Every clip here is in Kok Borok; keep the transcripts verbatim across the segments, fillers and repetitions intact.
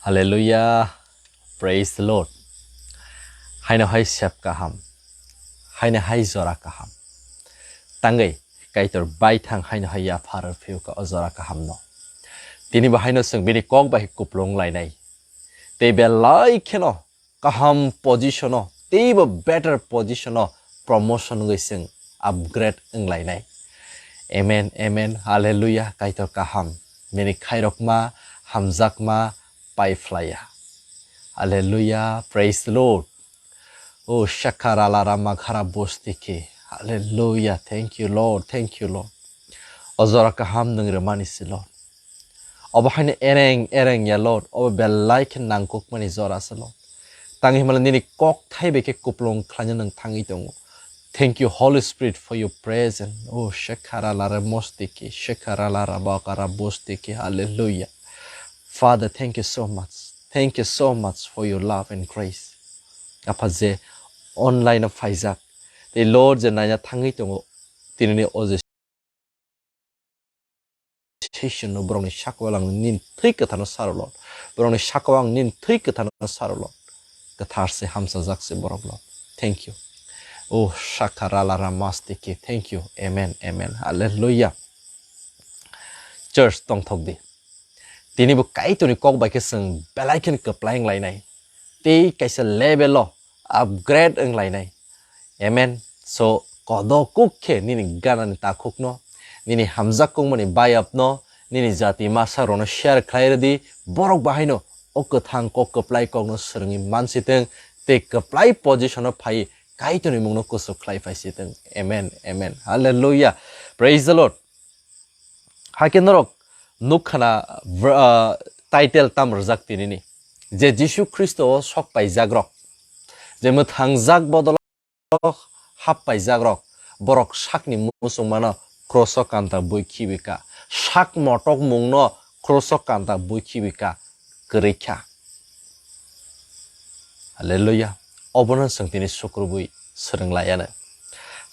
Hallelujah. Praise the Lord. Haino hai sep kaham. Haino hai jora kaham. Tangwi Kaitor baithang haino hai yaphar phiuka o jora kahamno. Tini bo haino chwng bini kok bai kuplung lainai. Tei belai kheno kaham position o, teibo better position o promotion wngwi chwng upgrade wnglainai. Amen, amen, hallelujah, Kaitor kaham. Nini khairokma, hamjakma, paiphlaiya. Hallelujah, praise the Lord. O shakara lara maghara bostiki. Hallelujah, thank you, Lord, thank you, Lord. O jora kaham nwng rwmani se, Lord. Obo haino ereng ereng ya, Lord. Obo belai khe nangkukmani jora se, Lord. Tangwi himala nini kok thai bai khe kuplung khlaina nwng thangwi tongo. Thank you, Holy Spirit, for your presence. Oh, shekara lara mostiki, shekara lara bakara bostiki. Hallelujah. Father, thank you so much. Thank you so much for your love and grace. Apha je online o phaijak. Tei Lord je naina thangwi tongo. Tinini o je session no borokni sakao ang nin thwi kwthar no saro, Lord. Borokni sakao ang nin thwi kwthar no saro, Lord. Kwthar se, hamsajak se borok, Lord. Thank you. O shakara lara mastiki. Thank you. Amen, amen. Hallelujah. Church tongthok di. Tini bo Kaitorni kok bai khe chwng belai kheno kwplai wnglainai. Tei kaisa level o upgrade wnglainai. Amen. So, kodo kuk khe nini ganani takhukno, nini hamjak kukmani bayapno, nini jati masa rokno share khlai rwdi, borok bahaino o kwthang kok kwplai kokno swrwngwi mansitwng, tei kwplai position o phai Kaitorni mungno kusu khlai phaisitwng. Amen, amen. Hallelujah. Praise the Lord. Hakhe norok nukha na, br-, ah, title tam rwjak tinini, je Jisu Khristo o sok paijak rok, je mwthangjak bodolo hap paijak rok, borok sakni muchungmano kroso kanta bui khibika, sak motok mungno kroso kanta bui khibika, kwrwi kha. Hallelujah. Obono chwng tini sukrubwi swrwng laiano.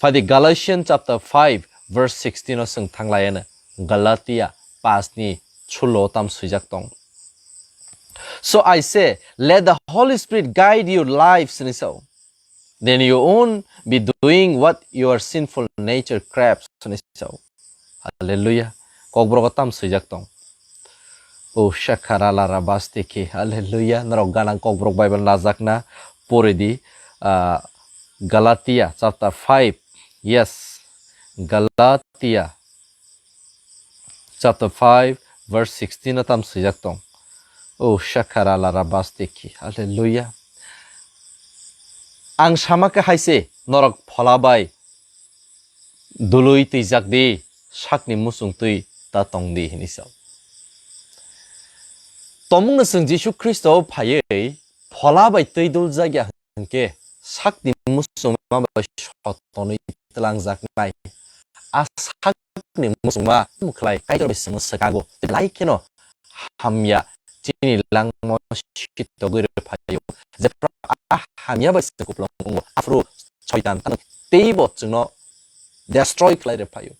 Phadi Galatians chapter five verse sixteen o chwng thang laiano. Galatia paanch ni sullo tam swijak tong. So I say, let the Holy Spirit guide your lives, hwnwi sao. Then you won't be doing what your sinful nature craves, hwnwi sao. Hallelujah. Kokborok tam swijak tong. O shakara lara bastiki. Hallelujah. Norok ganang Kokborok Bible najakna pori di. Ah, Galatia chapter five. Yes. Galatia chapter five verse sixteen o tam swijak tong. O shakara lara bastiki. Hallelujah. Ang sama khe hai se norok phola bai dului twijak di, sakni muchung twi ta tong di, hwnwi sao. Tomungno chwng Jisu Khristo phaiwi phola bai twi duljak ya hwnkhe, sakni muchungma bai sotonwi twlangjaknai. A sakni muchungma mukhlai Kaitor bai chwngno swkago, belai kheno hamya chini langmao sitogwi rw phaio. Jephru a hamya bai se kuplung wngo, aphuru Soitan tamo teibo chwngno destroy khlai rw phaio.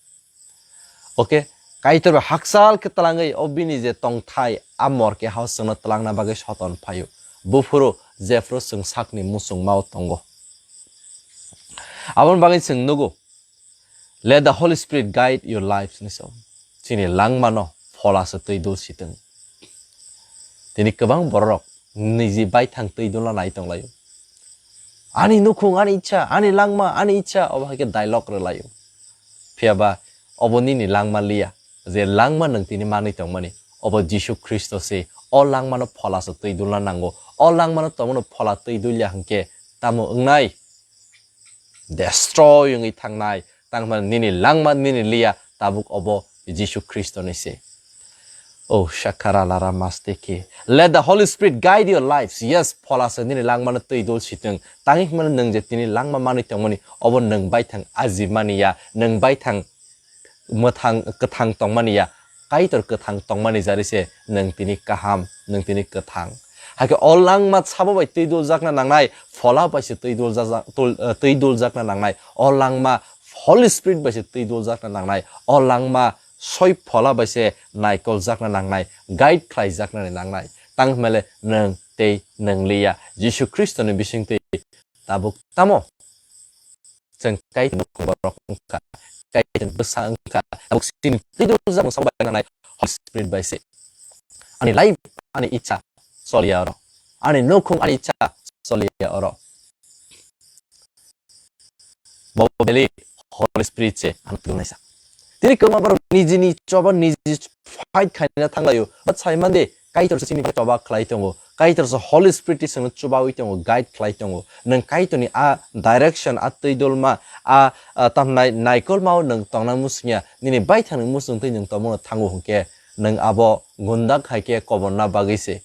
Okay, Kaitor bai hakchal khe twlangwi o bini je tongthai, a mor khe hao chwngno twlangna bagwi soton phaio. Buphuru jephru chwng sakni muchungmao tongo. Aboni bagwi chwng nugo, let the Holy Spirit guide your lives, hwnwi sao. Chini langmano phola se twi dul sitwng. Tini kwbang bororok niji baithang twi dulna nai tonglaio. Ani nukhung, ani ichha, ani langma, ani ichha, obo hai khe dialogue rwlaio. Phiya ba obo nini langma liya, je langma nwng tini manwi tongmani, obo Jisu Khristo se. O langmano phola se twi dulna nango. O langmano tongmano phola twi dulya hwnkhe tamo wngnai? Destroy wngwi thangnai. Tangmani nini langma nini liya tabuk obo Jisu Khristo ni se. Oh, shakara lara mastiki. Let the Holy Spirit guide your lives. Yes, phola se nini langmano twi dul sitwng. Tangwi hwnmano nwng je tini langma manwi tongmani, obo nwng baithang ajimani ya, nwng baithang mwthang kwthang tongmani ya. Kaitor kwthang tongmani jari se nwng tini kaham, nwng tini kwthang. Hakhe o langma sabo bai twi duljakna nangnai, phola bai se twi duljaja-, tul-, eh, twi duljakna nangnai. O langma Holy Spirit bai se twi duljakna nangnai. O langma soi phola bai se naikoljakna nangnai, guide khlaijaknani nangnai. tang hwnmale nwng tei nwng liya. Jisu Khristoni bisingtwi tabuk tamo chwng Kaitorni borok wngkha, Kaitorni bwsa wngkha, tabuk chini twi dujak mungsa bai nangnai Holy Spirit bai se. Ani life, ani icha choliya oro. Ani nukhung, ani icha choliya oro. Bo belai Holy Spirit se ang twilaisa. Tini kwma borok nijini choba niji fight khaina thanglaio. But sai mande Kaitor se chini choba khlai tongo. Kaitor se Holy Spirit se no chobawi tongo, guide khlai tongo. Nwng Kaitorni a direction, a twi dolma, a, a tamnai naikolmao nwng tongna musungya. Nini baithang nwng musung twi nwng tongmano thango hwnkhe nwng abo gundak hai khe koborna bagwi se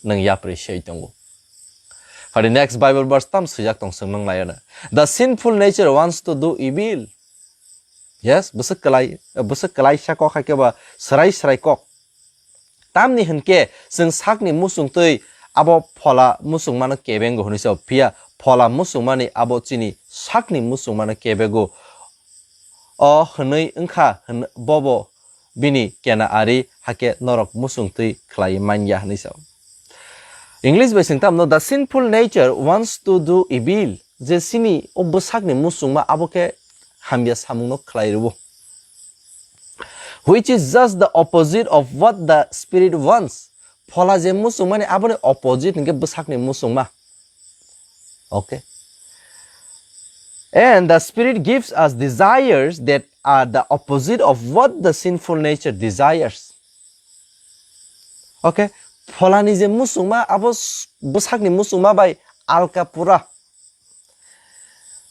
nwng yapri sei tongo. Hari next Bible verse tam swijak tong swngnang laio na. The sinful nature wants to do evil. Yes, bwswk kwlai, bwswk kwlaisa kok hai khe ba swrai swrai kok. Tamni hwnkhe chwng sakni musung twi abo phola musung mano kebengo hwnwi sao. Phiya phola musung mani abo chini sakni musung mano kebego. O hwnwi wngkha hwn-, bobo bini kena ari hake norok musung twi khlai manya hwnwi sao. English bai swng tamno, "The sinful nature wants to do evil." Je sini o bwsakni musungma abo khe hamya samungno khlai rwo. Which is just the opposite of what the spirit wants. Phola je musungmani aboni opposite hwnkhe bwsakni musungma. Okay. And the spirit gives us desires that are the opposite of what the sinful nature desires. Okay. Pholani je musungma abo s-, bwsakni musungma bai alka pura.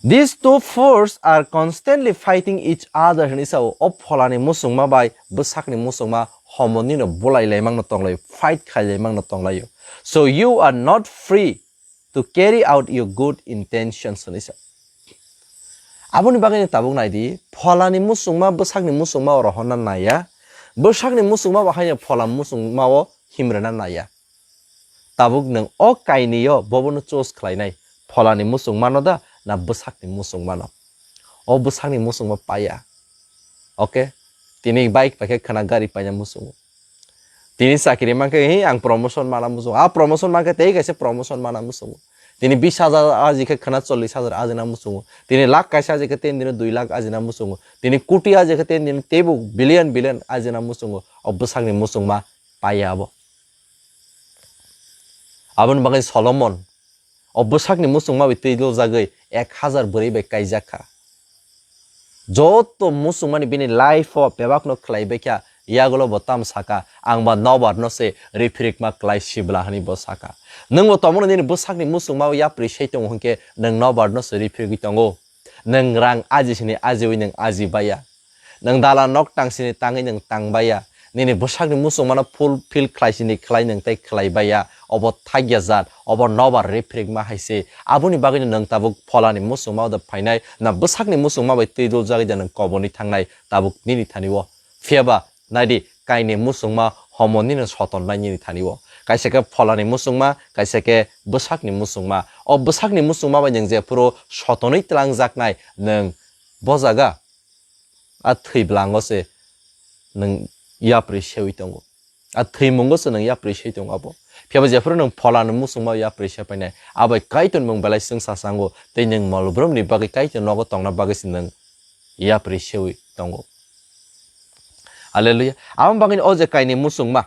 These two forces are constantly fighting each other hwnwi sao. O pholani musungma bai bwsakni musungma homonino bulai laimangno tonglaio, fight khai laimangno tonglaio. So you are not free to carry out your good intentions hwnwi sao. Aboni bagwi tabuk naidi, pholani musungma bwsakni musungma o rohorna naiya, bwsakni musungma bo haino phola musungma o himrwna naiya. Tabuk nwng o kainwi o bobono choose khlainai, pholani musungmano da na bwsakni musungmano? O bwsakni musungma paiya. Okay? Tini bike paikhe khwna gari paina musungo. Tini chakiri mankhe, "Hi, ang promotion mana musungo." A promotion mankhe tei kaisa promotion mana musungo. Tini bis hajar ajikhe khwna chollish hajar ajina musungo. Tini lakh kaisa ajikhe ten dino dui lakh ajina musungo. Tini koti ajikhe ten dino teibo billion billion ajina musungo. O bwsakni musungma paiya abo. Aboni bagwi Solomon o bwsakni musungma bai twi dojagwi ek hajar bwrwi bai kaijak kha. Joto musungmani bini life o bebakno khlai bai kha, yagulo bo tam saka, "Ang ba nobar no se riphirikma klai sibla," hwnwi bo saka. Nwng bo tomono nini bwsakni musungma o yapri sei tongo hwnkhe nwng nobar no se riphirigwi tongo. Nwng rang aji sini ajiwi nwng aji baiya. Nwng dala nok tang sini tangwi nwng tang baiya. Nini bwsakni musungmano fulfill khlai sini khlai nwng tei khlai baiya. Obo thakya jat, obo nobar riphirikma hai se. Aboni bagwino nwng tabuk pholani musungma da phainai, na bwsakni musungma bai twi duljagwi da nwng koboni thangnai tabuk nini thani o. Phiyaba naidi, kaini musungma homonino sotonnai nini thani o. Kaisa khe pholani musungma, kaisa khe bwsakni musungma. O bwsakni musungma bai nwng jephuru sotonwi tlangjaknai nwng bo jaga a thwi bwlango se nwng yapri sewi tongo. A thwimungo se nwng yapri sewi tongo abo. Phiyaba jephuru nwng pholani musungma yapri se painai, abai Kaitor mung belai chwngsa chango tei nwng molbrumni bagwi Kaitor nogo tongna bagwi se nwng yapri sewi tongo. Hallelujah. Aboni bagwino o je kaini musungma,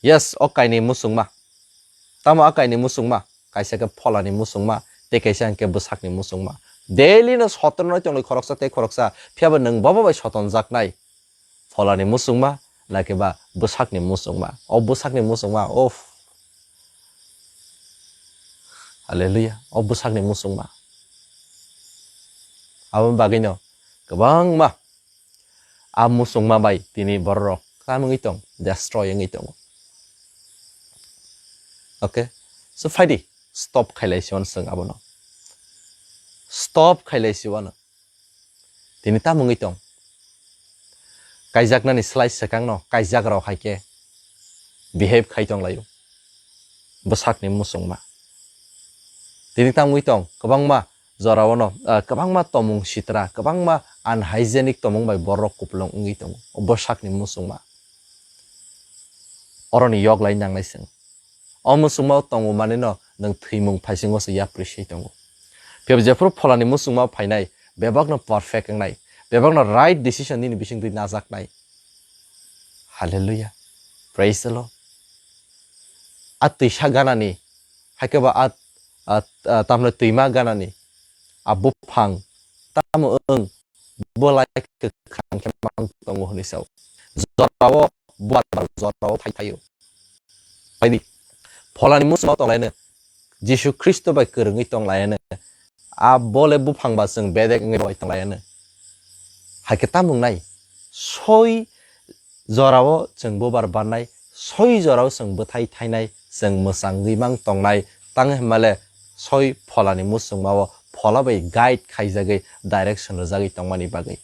yes, o kaini musungma. Tamo a kaini musungma? Kaisa khe pholani musungma, tei kaisa hwnkhe bwsakni musungma. Daily no sotonwi tongnai khoroksa tei khoroksa, phiyaba nwng bobo bai sotonjaknai. Pholani musungma, nakiba bwsakni musungma. O bwsakni musungma, uff. Hallelujah. O bwsakni musungma. Aboni bagwino kwbangma a musungma bai tini bororok tamo wngwi tong, destroy wngwi tongo. Okay? So phaidi, stop khailai si wano chwng abono. Stop khailai si wano. Tini tamo wngwi tong. Kaijaknani slai swkangno kaijak rok hai khe behave khai tong laio. Bwsakni musungma. Tini tamo wngwi tong, kwbangma jorao no, ah, kwbangma tomung sitra, kwbangma unhygienic tomung bai borok kupulung wngwi tongo, o bwsakni musungma. Oroni yok lai nangnai chwng. O muchungma o tongo manwi no nwng thwimung phaisingo se yapri se tongo. Phiya jephuru pholani muchungma phainai, bebakno perfect wngnai, bebakno right decision nini bisingtwi najaknai. Hallelujah. Praise the Lord. A twisa ganani, haikhe ba a, a, a, tamno twima ganani, a buphang, tamo wng, bo lai kwkhwrang khe mang tongo hwnwi sao. Jorao bubar jorao thai thaio. Baidi, pholani muchungma tonglaino, Jisu Khristo bai kwrwngwi tonglaino, a bole buphang ba chwng bedek wngwi bai tonglaino. Haikhe tamo wngnai, soi jorao chwng bubar barnai, soi jorao chwng bwthai thainai, chwng mwchangwi mang tongnai, tang hwnmale soi pholani muchungmao phola bai guide khaijagwi direction rwjagwi tongmani bagwi.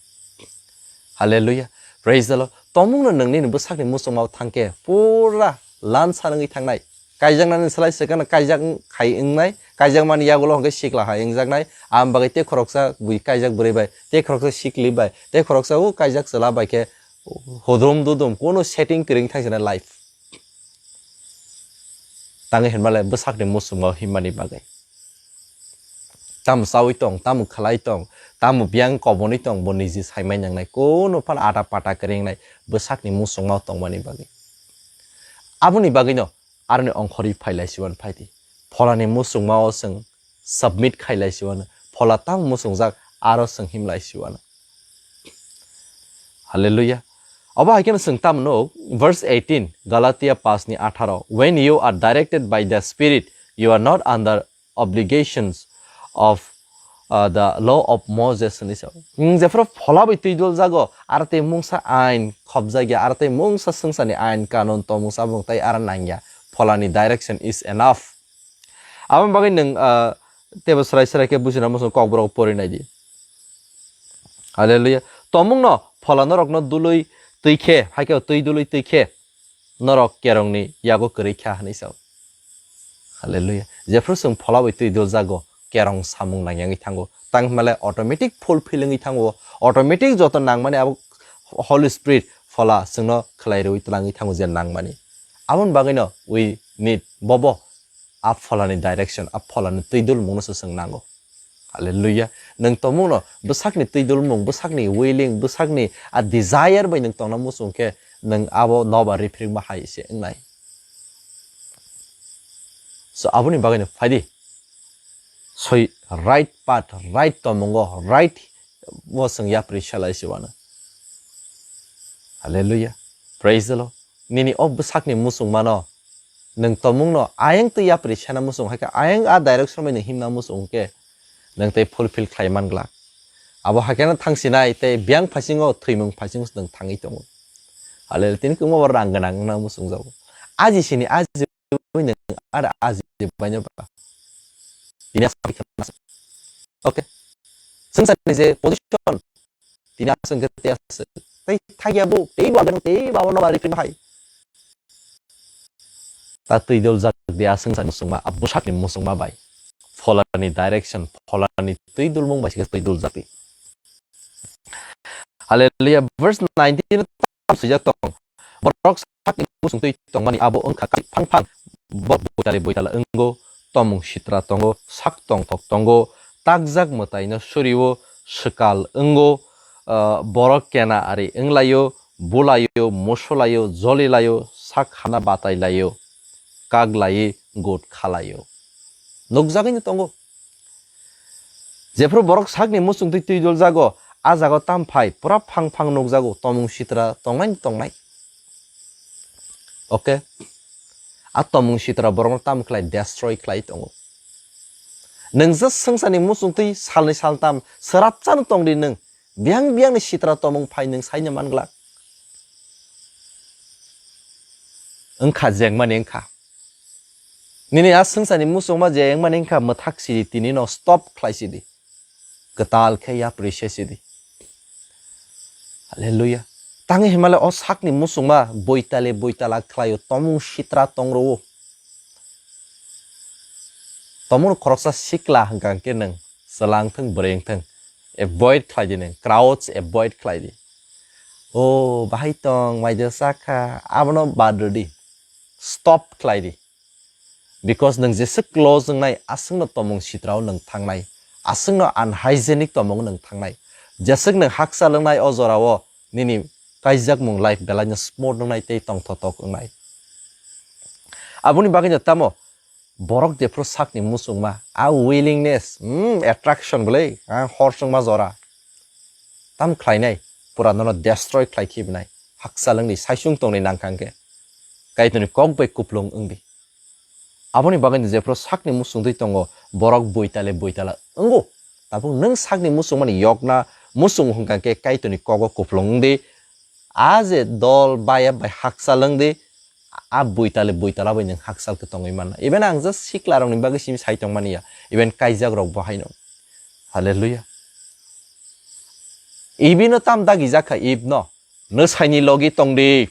Hallelujah. Praise the Lord. Tomungno nwng nini bwsakni muchungmao thangkhe pura lansa wngwi thangnai. Kaijaknani slai swkang kaijak khai wngnai, kaijakmani yagulo hwnkhe sikla hai wngjaknai. Am bagwi tei khoroksa bui kaijak bwrwi bai, tei khoroksa sikli bai, tei khoroksa o kaijak chwla bai khe hodom dodom kono setting kwrwng thangsinai life. Tangwi hinmale bwsakni muchungmao himmani bagwi. Tamo chawi tong, tamo khlai tong, tamo biyang kobonwi tong, bo niji saimai nangnai, kono phano ata pata kwrwngnai bwsakni muchungmao tongmani bagwi. Aboni bagwino aroni ongkhorwi phai lai siwan phaidi. Pholani muchungmao chwng submit khai lai siwano, phola tamo muchungjak aro chwng him lai siwano. Hallelujah. Obo hai kheno chwng tamo nuk, verse eighteen, Galatia paanch ni atharo, "When you are directed by the Spirit, you are not under obligations of, uh, the law of Moses," hwnwi sao. Nwng jephuru phola bai twi dol jago, aro tei mungsa ain khobjak ya, aro tei mungsa swngcharni ain kanun tongmung chabung tei aro nang ya. Pholani direction is enough. Aboni bagwi nwng, ah, teibo srai srai khe bujina muchung kokborok pori nai di. Hallelujah. Tomungno phola norokno dului twi khe, hai khe twi dului twi khe norok kerongni yago kwrwi kha hwnwi sao. Hallelujah. Jephru chwng phola bai twi dul jago, kerong samung nang yangwi thango. Tang hwnmale automatic fulfill wngwi thango. Automatic joto nangmani abo Holy Spirit phola chwngno khlai rwui twlangwi thango je nangmani. Aboni bagwino we need bobo a pholani direction, a pholani twi dulmungno se chwng nango. Hallelujah. Nwng tongmungno bwsakni twi dulmung, bwsakni willing, bwsakni a desire bai nwng tongna muchung khe nwng abo nobar riphrikma hai se wngnai. So aboni bagwino phaidi. Soi right path, right tomungo, right o chwng yapri selai se wano. Hallelujah. Praise the Lord. Nini o bwsakni muchungmano nwng tomungno ayang twi yapri sena muchung hai khe ayang a direction bai nwng himna muchung khe nwng tei fulfill khlai man glak. Abo hai kheno thangsinai tei biyang phaisingo thwimung phaisingo nwng thangwi tongo. Hallelujah. Tini kwbangma bo rang gwnang wngna muchung jago. Aji sini aji bai nwng ar aji bai no ba. Tini aswk khe okay. Swngcharni je position, tini aswk khe tei aswk. Tei thakya bo, tei bo agano, tei bo abono bari phino hai. Ta twi dol jak di aswngcharni muchungma, a bwsakni muchungma bai. Pholani direction, pholani twi dulmung bai se twi dul jak di. Hallelujah. Verse nineteen tam swijak tong. Borok sakni muchung twi tongmani abo wngkha kaisa phang phang. Bo boitali boitala wngo, tomung sitra tongo, sak tongthok tongo, takjak mwtaino surio, swkal wngo, ah, borok kena ari wnglaio, bulaio, musulaio, jolilaio, sak hana batailaio, kaglai, gut khalaio. Nukjagwino tongo. Jephru borok sakni muchungtwi twi dol jago, a jaga tam phai pura phang phang nukjago, tomung sitra tongnai tongnai. Okay? A tomung sitra borokno tam khlai destroy khlai tongo. Nwng just swngcharni muchungtwi salni saltam swrapchano tongdi nwng. Biyang biyangni sitra tomung phai nwng saino man glak. Wngkha jengmani wngkha. Nini a swngcharni muchungma je wngmani wngkha mwthak sidi tini no stop khlai sidi. Kwtal khe yapri se sidi. Hallelujah. Tangwi himale o sakni muchungma boitali boitala khlaio tomung sitra tongrwo. Tomung khoroksa sikla hwnkha khe nwng chwla wngthwng bwrwi wngthwng avoid khlai di nwng, crowds avoid khlai di. O bahai tong maida sakha abono bad rwdi. Stop khlai di. Because nwng jeswk close wngnai, aswkno tomung sitrao nwng thangnai, aswkno unhygienic tomung nwng thangnai. Jeswk nwng hakchal wngnai o jorao nini kaijakmung life belaino smooth wngnai tei tongthotok wngnai. Aboni bagwino tamo borok jephru sakni muchungma, a willingness, hmm, attraction bwlai, ang hor chwngma jora. Tam khlainai, pura nono destroy khlai khibnai, hakchal wngdi, saisung tongni nangkha hwnkhe. Kaitorni kok bai kuplung wngdi. Aboni bagwino jephru sakni muchungtwi tongo, borok buitale buitala wngo. Tabuk nwng sakni muchungmani yokna muchung hwnkha khe Kaitorni kogo kuplung wngdi. A je dol baya bai hakchal wngdi, a buitale buitala bai nwng hakchal khe tongwi manna. Even ang just siklarokni bagwi simi sai tongmani ya, even kaijakrok bo haino. Hallelujah. Ibino tam dagijak kha Ibno, nwsaini logi tongdi.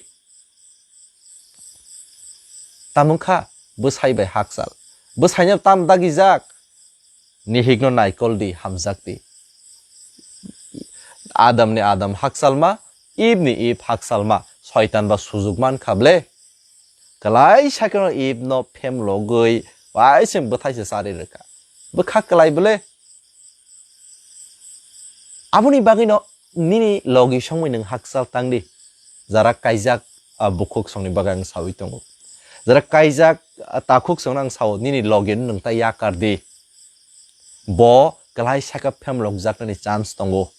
Tamo wngkha bwsai bai hakchal. Bwsaino tam dagijak, nihikno naikol di, hamjak di. Adamni Adam hakchalma, Ibni Ib hakchalma, Soitan ba sujuk mankha ble. Kwlai sakeno Ibno phemlogwi waisem bwthaise chari rwkha. Bwkha kwlai ble. Aboni bagwino nini logi songwi nwng hakchal tangdi. Jara kaijak, ah, bukhuk songni bagwi ang sawi tongo. Jara kaijak, ah, takhuk songno ang sao, nini logino nwng ta yakar di. Bo kwlai saka phemlokjaknani chance tongo.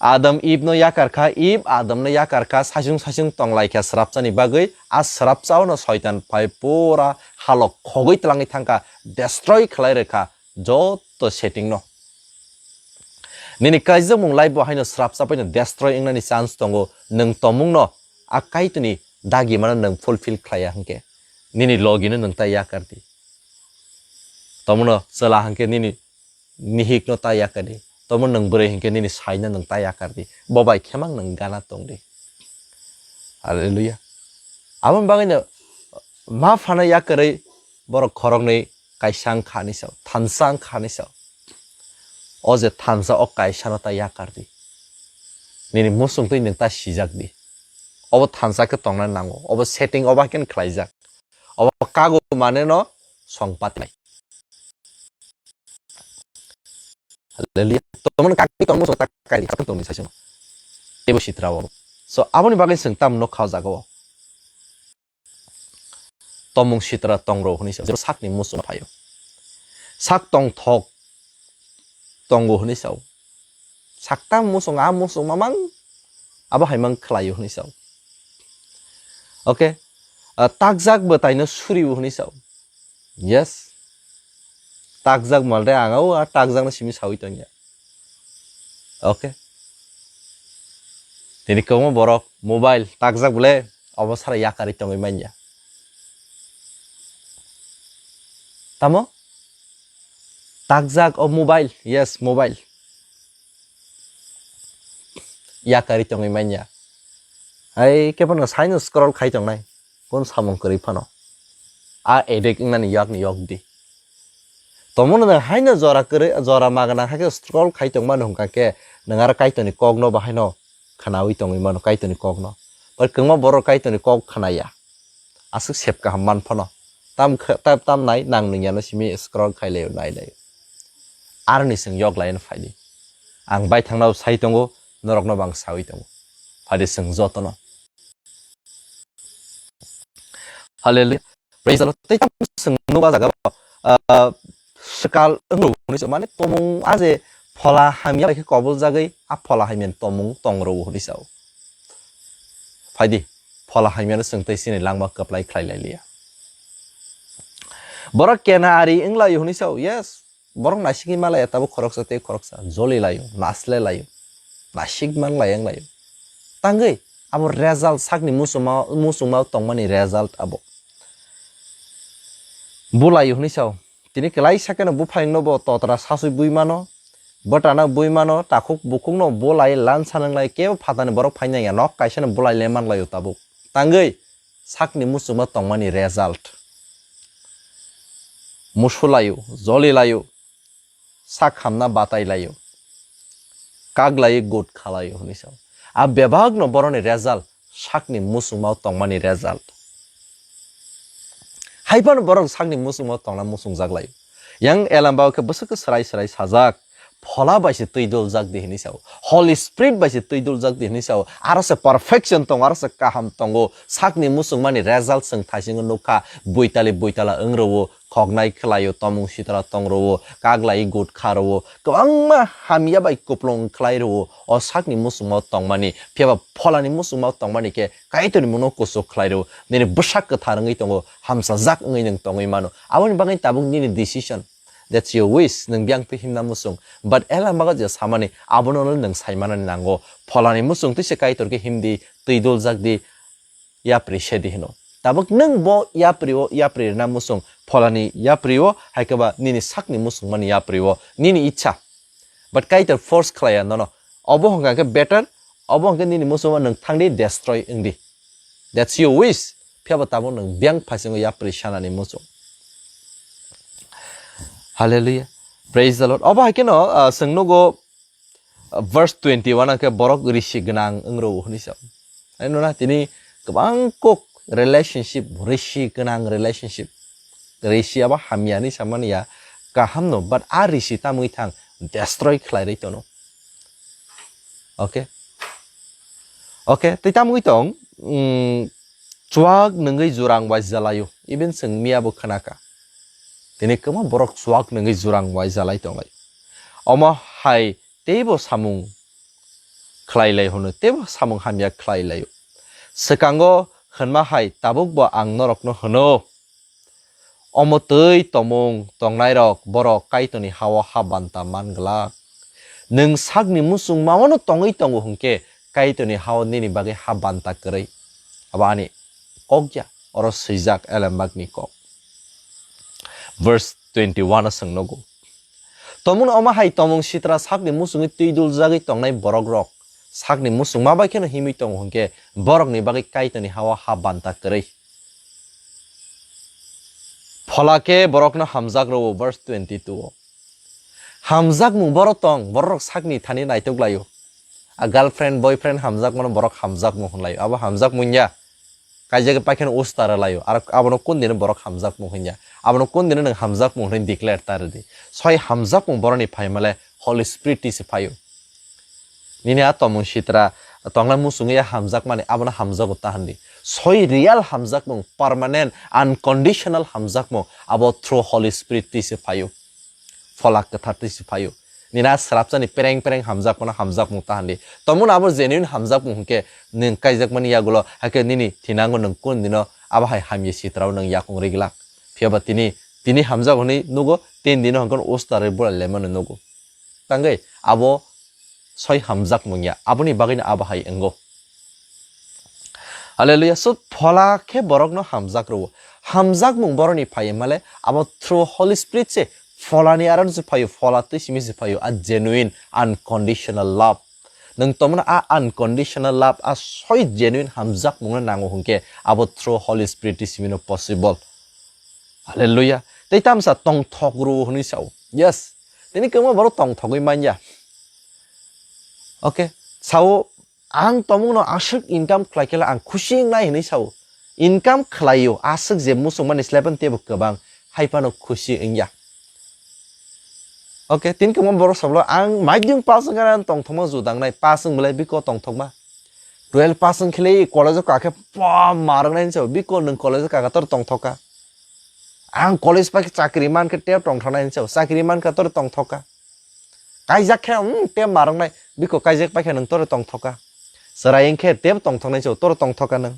Adam Ibno yakar kha, Ib Adamno yakar kha, saichung saichung tonglai kha srapchani bagwi, a srapchaono Soitan phai pura halok khogwi twlangwi thangkha, destroy khlai rwkha joto setting no. Nini kaijakmung life bo haino srapsa paino destroy wngnani chance tongo, nwng tomungno a Kaitorni dagimano nwng fulfill khlaiya hwnkhe, nini logino nwng ta yakar di. Tomungno chwla hwnkhe nini nihikno ta yakar di. Tomo nwng bwrwi hwnkhe nini saino nwng ta yakar di. Bo bai khemang nwng gana tong di. Hallelujah. Aboni bagwino ma phano yakarwi borok khoroknwi kaisa wngkha hinwi sao, thansa wngkha hinwi sao. O je thansa o kaisano ta yakar di. Nini muchungtwi nwng ta sijak di. Obo thansa khe tongna nango. Obo setting obo khe khlaijak. Obo kago mane no songpat nai. Hallelujah. Tomon kaki tomo so takai tong ni sasimo. Tebo sitra wo. So aboni bagwi seng tam no khao jago. Tomung sitra tongro hwnwi sa. Jebo sakni muchung phaio. Sak tong thok tongo hwnwi sao. Saktam muchung, a muchung mamang abo hai mang khlaio hwnwi sao. Okay. Ah, takjak bwtaino surio hwnwi sao. Yes. Takjak malde ang o a takjakno simi sawi tongya. Okay. Tini kwbangma borok mobile takjak bole obo sara yakari tongwi manya. Tamo? Takjak o mobile, yes, mobile. Yakari tongwi manya. Hai khe phano saino scroll khai tongnai. Kun samung kwrwi phano. A addict wngnani yakni yok di. Tomono nwng haino jora kwrwi, jora magana hai khe scroll khai tongmani hwnkha khe nwng aro Kaitorni kokno bahaino khwnawi tongwi mano, Kaitorni kokno. Bai kwbangma borok Kaitorni kok khwnaya. Aswk sep kaham man phano. Tam khe-, tam, tam nai nang nung yano simi scroll khai laio, nai laio. Aroni chwng yok laino phaidi. Ang baithangno sai tongo, norokno bo ang sawi tongo. Phaidi chwng jotono. Hallelujah. Praise the Lord. Tei tam chwng nukha jaga, ah, swkal wngro hwnwi sa, mane tomung a je phola hamya bai khe kobol jagwi, a phola hamya tomung tongro hwnwi sao. Phaidi, phola hamyano chwng tei chini langma kwplai khlai lai liya. Borok kena ari wng lai hwnwi sao, yes. Borok naisingwi malaya tabuk khoroksa tei khoroksa, joli laio, nasle laio, naisik man lai wng laio. Tangwi abo result sakni muchungma, muchungma tongmani result abo. Bulai hwnwi sao, tini kwlai sakeno buphang no bo totra sasui bui mano, bwtana bui mano, takhuk bukhuk no bulai lansa nang lai kebo phatani borok phai nang ya, nok kaisa no bulai le man laio tabuk. Tangwi sakni muchungma tongmani result. Musu laio, joli laio, sak hamna batai laio, kak laio, gut khalaio hwnwi sao. A bebak no boroni result, sakni muchungma tongmani result. Hai phano borok sakni muchungma tongna muchungjak lai. Yang Elam Babu khe bwswk khe swrai swrai sajak, Phola bai se twi doljak di hinwi sao, Holy Spirit bai se twi doljak di hinwi sao, aro se perfection tongo, aro se kaham tongo, sakni muchungmani result chwng thaisingo nukha, buitali buitala wng rwo, khoknai khlaio, tomung sitra tong rwo, kaglai gut kha rwo, kwbangma hamya bai kuplung khlai rwo, o sakni muchungma tongmani, phiyaba Pholani muchungma tongmani khe Kaitorni mungno kuchuk khlai rwo, nini bwsak kwthar wngwi tongo, hamsajak wngwi nwng tongwi mano. Aboni bagwi tabuk nini decision. That's your wish, nwng biyang twi himna muchung. But Elam Babu je samani, abono nwng saimanani nango. Pholani muchung twi se Kaitor khe himdi, twi doljak di, yapri sedi hino. Tabuk nwng bo yapri o, yapri rwna muchung, Pholani yapri o, hai khe ba nini sakni muchungmani yapri o, nini ichha. But Kaitor force khlaiya nono. Obo hwnkha khe better, obo hwnkhe nini muchungma nwng thangdi, destroy wngdi. That's your wish. Phiyaba tabuk nwng biyang phaisingo yapri sanani muchung. Hallelujah. Praise the Lord. Obo hai kheno, ah, chwng nugo, ah, verse twenty-one hwnkhe borok risi gwnang wng rwo hwnwi sa. Ai nuna tini kwbang kok relationship, risi gwnang relationship. Risi abo hamya hinwi samani ya, kaham no, but a risi tamwi thang, destroy khlai rwi tono. Okay. Okay, tei tamwi tong, mm, chuak nungwi jurang bai jalaio. Even chwng miya bo khna kha. Tini kwma borok chuak nungwi jurang bai jalai tonglai. Omo hai teibo samung khlai lai hwno, teibo samung hamya khlai laio. Swkango hwnma hai tabuk bo ang norokno hwno. Omo twi tomung tongnairok borok Kaitorni ha-o ha banta man glak. Nwng sakni muchungma-o'-no tongwi tongo hwnkhe Kaitorni ha-o nini bagwi ha banta kwrwi. Abo ani kok ya, oro swijak Elembakni kok. Verse twenty-one-o chwng nugo. Tomungno omo hai tomung sitra sakni muchungwi twi duljagwi tongnai borokrok sakni muchungma bai kheno himwi tongo hwnkhe borokni bagwi Kaitorni ha-o ha banta kwrwi. Phola khe borokno hamjak rwo, verse twenty-two o. Hamjakmung borok tong, borok sakni thani naitok laio. A girlfriend, boyfriend hamjakmano borok hamjakmung hwnlaio. Abo hamjakmung ya. Kaijak paikhe no usta rwlaio. Ar abono kun dino borok hamjakmung hwnya. Abono kun dino nwng hamjakmung hwnwi declare ta rwdi. Soi hamjakmung boroni phaimale Holy Spirit twi se phaio. Nini a tomung sitra tongnai muchungwi hamjakmani abono hamjago ta hwndi. Soi real hamjakmung, permanent, unconditional hamjakmung abo through Holy Spirit twi se phaio. Phola kwthar twi se phaio. Nini a swrapsani pereng pereng hamjakmano hamjakmung ta hwndi. Tomungno abo genuine hamjakmung hwnkhe nwng kaijakmani yagulo, hakhe nini thinango nwng kun dino abo hai hamya sitrao nwng yakung rwi glak. Phiyaba tini, tini hamjak hwnwi nugo, tin dino hwnkhe usta rwi bwlai laimano nugo. Tangwi abo soi hamjakmung ya, aboni bagwino abo hai wngo. Hallelujah. So, phola khe borokno hamjak rwo. Hamjakmung boroni phaio male, abo through Holy Spirit se pholani aron se phaio, phola twi simi se phaio, a genuine, unconditional love. Nwng tomno a unconditional love, a soi genuine hamjakmungno nango hwnkhe, abo through Holy Spirit twi simino possible. Hallelujah. Tei tamsa tongthok rwo hwnwi sao. Yes. Tini kwma borok tongthogwi manya. Okay. Sao, ang tomungno aswk income khlai khe ang khusi wngnai hwnwi sao. Income khlaio, aswk je muchungmani slaipan teibo kwbang, hai phano khusi wngya. Okay, tini kwma borok sablo ang maidung pass wngkha ang tongthokma judangnai, pass wng belai biko tongthokma. Twelve pass wng khe le college o kakhe pom marwknai hinwi sao, biko nwng college o kaka tor tongthokka. Ang college pai khe chakri man khe tei tongthoknai hinwi sao, chakri man khe tor tongthokka. Kaijak khe, hmm, tei marwknai, biko kaijak pai khe nwng toro tongthokka. Chwrai wng khe tei tongthoknai sao, toro tongthokka nwng.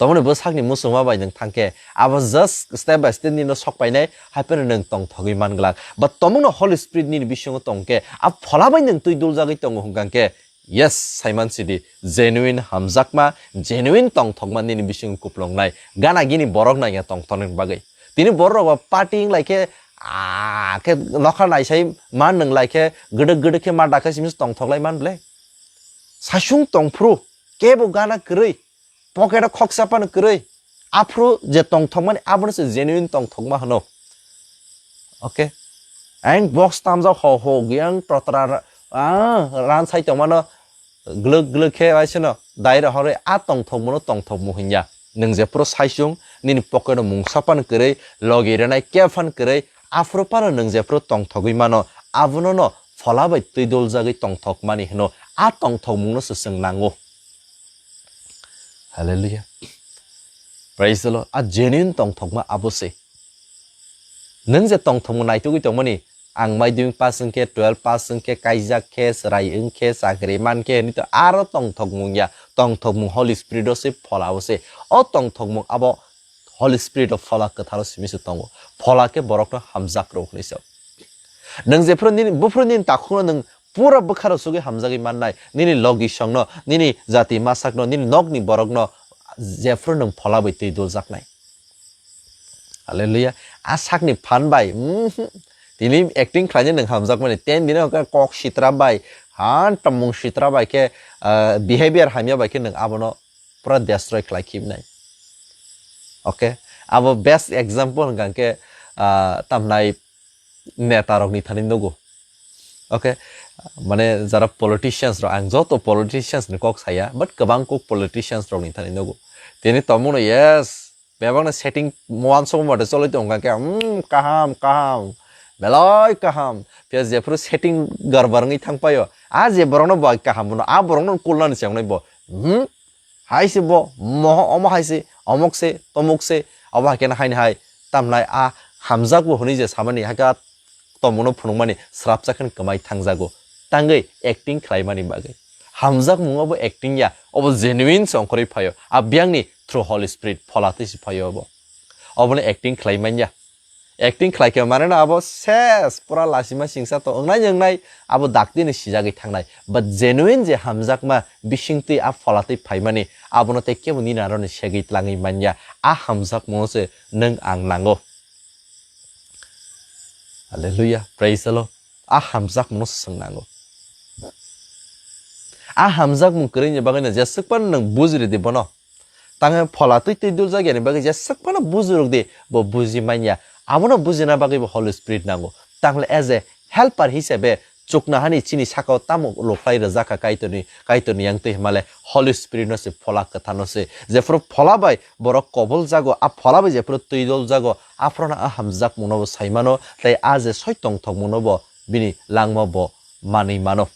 Tomoni bwsakni muchungma bai nwng thang khe, abo just step by step nino sok painai, hai phano nwng tongthogwi man glak. But tomungno Holy Spirit nini bisingo tong khe, a phola bai nwng twi duljagwi tongo hwnkha khe, yes, saiman sidi, genuine hamjakma, genuine tongthokma nini bisingo kuplungnai. Gana gini borok nangya tongthoknani bagwi. Tini borok ba party wng lai khe, ah, khe nokha naisai man nwng lai khe, gdwk gdwk khe ma dakha simi tongthok lai man ble. Sasung tongphru, kebo gana kwrwi, pocket o khoksa phano kwrwi. Aphru je tongthokmani abono se genuine tongthokma hwno. Okay. Ang box tamjak ho ho giyang totra ra-, ah, ran sai tongmano glwk glwk khe bai seno dai rohorwi a tongthokmano tongthokmo hwnya. Nwng jephuru saichung, nini pocket o mungsa phan kwrwi, logi rwnai khe phan kwrwi, aphuru phano nwng jephuru tongthogwi mano, abono no phola bai twi doljagwi tongthokmani hwno. A tongthokmungno se chwng nango. Hallelujah. Praise the Lord. A genuine tongthokma abo se. Nwng je tongthokmung naitugwi tongmani, ang maidumik pass wngkhe, twelve pass wngkhe, kaijak khe, chwrai wngkhe, chakri mankhe, hwnwi to aro tongthokmung ya. Tongthokmung Holy Spirit o se, phola o se. O tongthokmung abo Holy Spirit o, phola kwtharo simi se tongo. Phola khe borokno hamjak rw hwnwi se. Nwng jephuru nini, buphuru nini takhukno nwng pura bwkharo sugwi hamjagwi mannai, nini logisongno, nini jati masakno, nini nokni borokno jephuru nwng phola bai twi duljaknai. Hallelujah. A sakni phan bai, mhm, tini acting khlaina nwng hamjakmani, ten dino khe kok sitra bai, han tongmung sitra bai khe, ah, behavior hamya bai khe nwng abono pura destroy khlai khibnai. Okay, abo best example hwnkha khe, ah, tamnai neta rokni thani nugo. Okay, mane jara politicians rok, ang joto politicians ni kok saya, but kwbang kok politicians rokni thani nugo. Tini tongmungno, yes, bebakno setting wansukma mate choloi tongo, hwnkha khe, hmm, kaham, kaham, belai kaham. Phiya jephuru setting garbar wngwi thangpaio, a je borokno bo kaham mano, a borokno kulnani se wngnai bo, hmm, hai se bo, moho, omo hai se, omok se, tomok se, abo hai khe haini hai, tamnai a hamjak bo hwnwi je samani, hai khe a tongmungno phunukmani srapsa khe kwmai thangjago, tangwi acting khlaimani bagwi. Hamjakmung obo acting ya, obo genuine se ongkhorwi phaio, a biyangni through Holy Spirit phola twi se phaio obo. Obono acting khlai manya. Acting khlai khe mane no abo ses pura lasima singsa to wngnai wngnai abo daktino sijagwi thangnai. But genuine je hamjakma bisingtwi a phola twi phaimani abono tei kebo nini aroni segwi tlangwi manya. A hamjakmungno se nwng ang nango. Hallelujah, praise the Lord. A hamjakmungno se chwng nango. A hamjakmung kwrwini bagwino jeswk phano nwng bujiridi bono. Tangwi phola twi twi duljagyani bagwi jeswk phano bujirokdi, bo buji manya. Abono bujina bagwi bo Holy Spirit nango. Tangwi as a helper hisabe chuknohani chini sakao tamo lokhlai rwjakha Kaitorni, Kaitorni yang twi himale Holy Spirit no se, phola kwthar no se. Jephuru phola bai borok kobol jago, a phola bai jephuru twi dol jago, aphuru no a hamjakmungno bo sai mano, tei a je soi tongthokmungno bo bini langma bo manwi mano.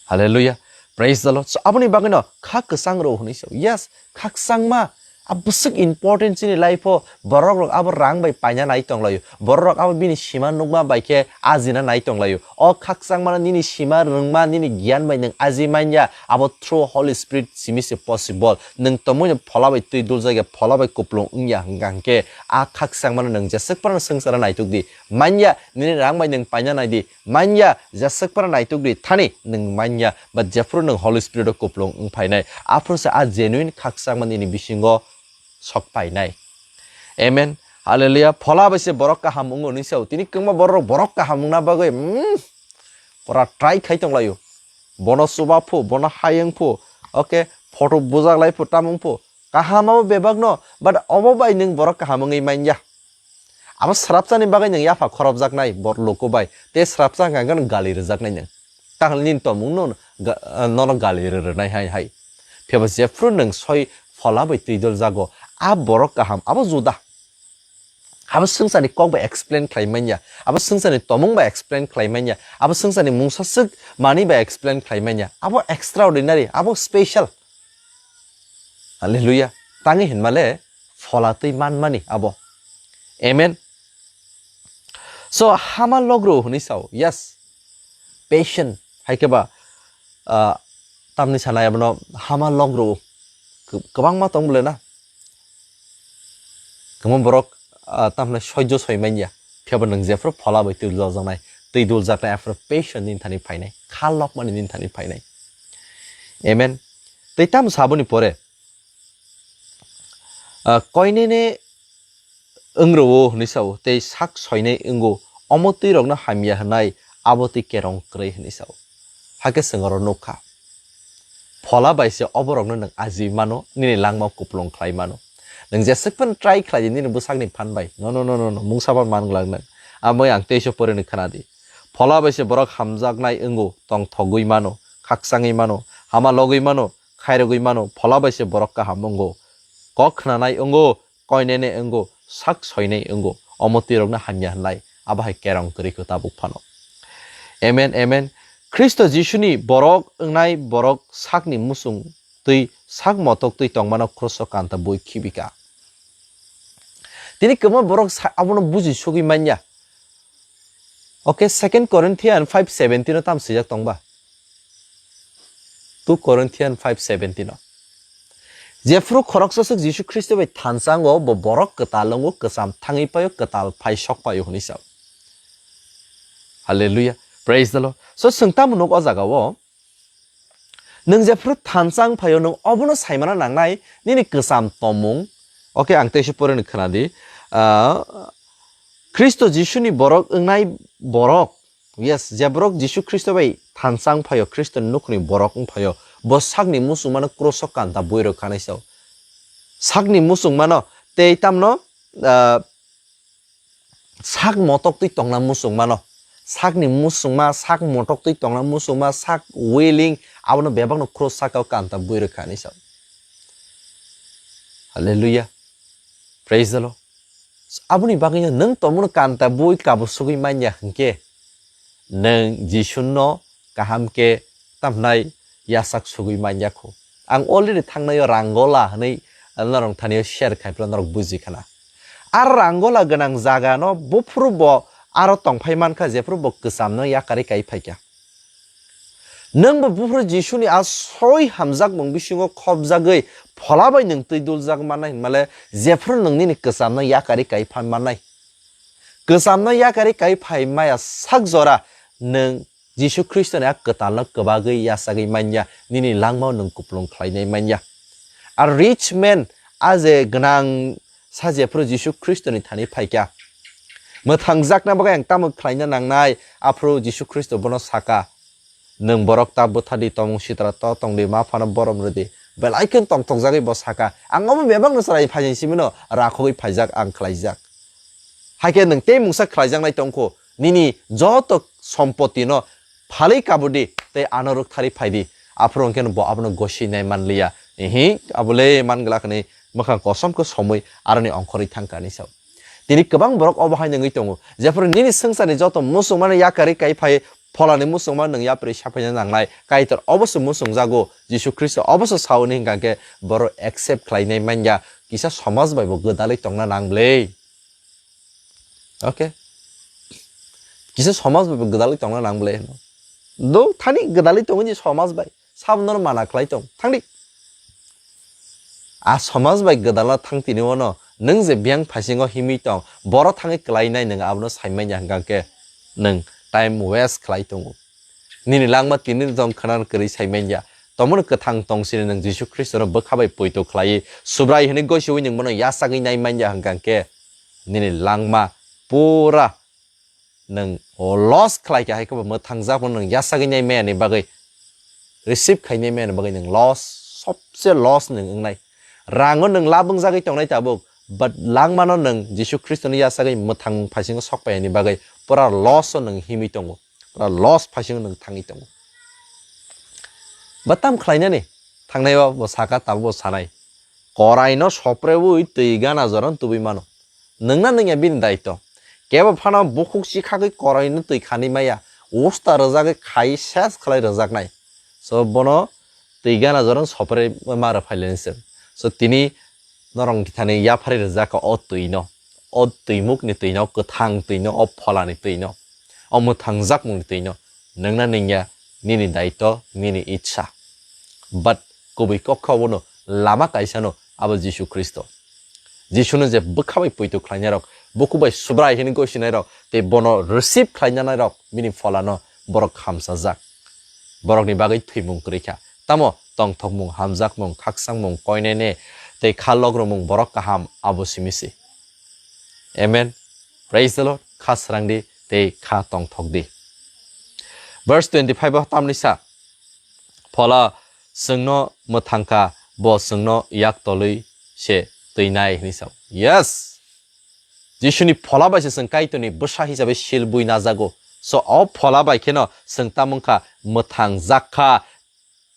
Hallelujah. Praise the Lord. So, aboni bagwino kha kwchang rw hwnwi sao. Yes, kha kwchangma. A bwswk important chini life o. Borok rok abo rang bai paina nai tonglaio. Borok rok abo bini sima nukma bai khe ajina nai tonglaio. O kha kwchangma no nini sima rwngma, nini giyan bai nwng aji manya. Abo through Holy Spirit simi se possible. Nwng tongmani phola bai twi dul jagya, phola bai kuplung wngya hwnkha hwnkhe a kha kwchangma no nwng jeswk phano swngchara naituk di. Manya, nini rang bai nwng paina nai di. Manya, jeswk phano naituk di thani nwng manya, but jephuru nwng Holy Spirit o kuplung wng phainai, aphuru se a genuine khakchangma nini bisingo sok painai. Amen. Hallelujah. Phola bai se borok kaham wngo hwnwi sao. Tini kwbangma borok, borok kaham wngna bagwi, mm, pura try khai tonglaio. Bono chuba phu, bono hayung phu, okay, photo bujak lai phu, tamung phu. Kaham abo bebak no, but obo bai nwng borok kaham wngwi manya. Abo srapchani bagwi nwng yapha khorobjaknai bor luku bai, tei srapcha hwnkha hwnkhe nwng gali rwjaknai nwng. Tangli nini tongmung no ga-, nono gali rw rwnai hai hai. Phiya bo jephru nwng soi phola bai twi dol jago, a borok kaham, abo juda. Abo swngcharni kok bai explain khlai manya, abo swngcharni tongmung bai explain khlai manya, abo swngcharni mungsa swk manwi bai explain khlai manya. Abo extraordinary, abo special. Hallelujah. Tangwi hinmale phola twi manmani abo. Amen. So, hama logro hwnwi sao. Yes. Patient. Hai khe ba, ah, tamni sanai abono hama logro. Kw-, kwbangma tong bole na. Kwbangma borok, ah, tamni soijo soi manya. Phiya bo nwng jephru phola bai twi duljaknai, twi duljaknai, aphuru patient nini thani phainai. Kha lokmani nini thani phainai. Amen. Tei tamo saboni pore, ah, koinene wngrwo hwnwi sao, tei sak soinai wngo, omo twi rokno hamya hwnai, abo twi kerong kwrwi hwnwi sao. Hakhe chwng oro nukha. Phola bai se oborokno nwng ajiwi mano, nini langmao kuplung khlai mano. Nwng jeswk phano try khlai di nini bwsakni phan bai. No, no, no, no, no. Mungsa bai man glak nwng. Amoi ang teisa porini khna di. Phola bai se borok hamjaknai wngo, tongthogwi mano, khakchangwi mano, hama logwi mano, khairogwi mano, phola bai se borok kaham wngo, kok khnanai wngo, koinene wngo, sak soinai wngo, omo twirokno hamya hwnlai, abo hai kerong kwrwi kho tabuk phano. Amen, amen. Khristo Jisuni borok wngnai borok sakni musung twi sak motok twi tongmano kroso kanta bui khibika. Tini kwbangma borok sa-, abono buji sugwi manya. Okay, Second Corinthian five seventeen o tam swijak tongba? Two Corinthian five seventeen o. Jephru khoroksa swk Jisu Khristo bai thansa wngo, bo borok kwtal wngo, kwcham thangwi paio, kwtal phai sok paio hwnwi sao. Hallelujah. Praise the Lord. So, chwng tamo nuk o jaga o? Nwng jephru thansa wng phaio, nwng obono saimana nangnai, nini kwcham tongmung. Okay, ang teisa poreni khwnadi. Ah, Khristo Jisuni borok wngnai borok. Yes, je borok Jisu Khristo bai thansa wng phaio, Khristoni nukhungni borok wng phaio, bo sakni musungmano kroso kanta bui rwkha hwnwi sao. Sakni musungmano tei tamno, ah, sak motok twi tongna musungmano, sakni musungma, sak motok twi tongna musungma, sak willing, abono bebakno cross saka o kanta bui rwkha hwnwi sao. Hallelujah. Praise the Lord. Aboni bagwino nwng tongmano kanta bui kabo sugwi manya hwnkhe, nwng Jisunno kaham khe tamhnai yasak sugwi manya kho. Ang already thangnaio Rangola hwnwi norok thanio share khai phano norok buji khana. Ar Rangola gwnang jaga no buphuru bo aro tongphai mankha, jephuru bo kwcham no yakarwi kai phaikha. Nwng bo buphuru Jisuni a soi hamjakmung bisingo khopjagwi phola bai nwng twi duljak mannai hwnmale, jephuru nwng nini kwcham no yakarwi kai phan mannai. Kwcham no yakarwi kai phai maya sak jora nwng Jisu Khristoni a kwtal no kwbagwi yachagwi manya, nini langmao nwng kuplung khlainai manya. A rich man, a je gwnang sa jephuru Jisu Khristoni thani phaikha. Mwthangjakna bagwi ang tamo khlaina nangnai, aphuru Jisu Khristo bono saka, "Nwng borok ta bwthardi, tomung sitra to tongdi, ma phano borom rwdi." Belai khe tongthokjagwi bo saka, "Ang omo bebakno chwrai phaijak simino rakhogwi phaijak, ang khlaijak." Haikhe nwng tei mungsa khlaijaknai tongkho, nini joto sompotino phalwi kabudi tei ano rwktharwi phaidi. Aphuru hwnkhe bo abono gosi nai manliya. Ihi, abole man glak hwnwi mwkhang kosom khe somwi aroni ongkhorwi thangkha hwnwi sao. Tini kwbang borok obo hai nungwi tongo, jephuru nini swngcharni joto muchungmano yakarwi kai phai, pholani muchungma nwng yapri saphaina nangnai, Kaitor oboso muchungjago, Jisu Khristo oboso sao hwnwi hwnkha khe borok accept khlainai manya, kisa somaj bai bo gwdalwi tongna nang bwle. Okay. Kisa somaj bai bo gwdalwi tongna nang bwle hwno. Do thani gwdalwi tongwi somaj bai. Sabono mana khlai tong. Thangdi. A somaj bai gwdalna thang tini ono nwng je biyang phasingo himwi tong, boro thangwi kwlainai nwng abono saimanya hwnkha khe nwng time waste khlai tongo. Nini langma tini tong khwna kwrwi saimanya. Tomono kwthang tong sini nwng Jisu Khristono bwkha bai poito khlaiwi Subrai hwnwi goisiwi nwng bono yachagwi nai manya hwnkha khe nini langma pura nwng loss khlai kha, hai khe bo mwthangjak phano nwng yachagwi nai maya ni bagwi, receive khai nai maya ni bagwi nwng loss, sobse loss nwng wngnai. Rango nwng lab wngjagwi tongnai tabuk, but langmano nwng Jisu Khristoni yachagwi mwthang phaisingno sok phaiyani bagwi pura loss o nwng himwi tongo, pura loss phaisingo nwng thangwi tongo. Ba tam khlainani thangnai o bo saka, tabuk bo sanai. Koraino sopreui twi gana joran tubui mano. Nwngna nwngya bini daito. Kebo phano bukhuk chikhagwi koraino twi khani maya. Usta rwjagwi khai ses khlai rwjaknai. So bono twi gana joran sopre ma rwphaileni chwng. So tini norong thani yaphari rwjak o twino. O twimukni twino, kwthang twino, o pholani twino. O mwthangjakmungni twino. Nwngna nwngya nini daito, nini itsa. But kubui kok kha obono lama kaisano abo Jisu Khristo. Jisuno je bwkha bai poito khlainairok, buku bai Subrai hwnwi gosinai rok, tei bono receive khlainanai rok, bini pholano borok hamsajak. Borokni bagwi thwimung kwrwi kha. Tamo tongthokmung, hamjakmung, khaksangmung, koinene, tei kha logromung borok kaham abo simi se. Amen. Praise the Lord. Kha srang di tei kha tongthok di. Verse twenty-five o tamni sa, "Phola chwngno mwthangkha, bo chwngno yak tolwi se twinai," hwnwi sao. Yes. Jisuni phola bai se chwng Kaitorni bwsa hisabe sil bui najago. So o phola bai kheno chwng tamungkha mwthang jak kha.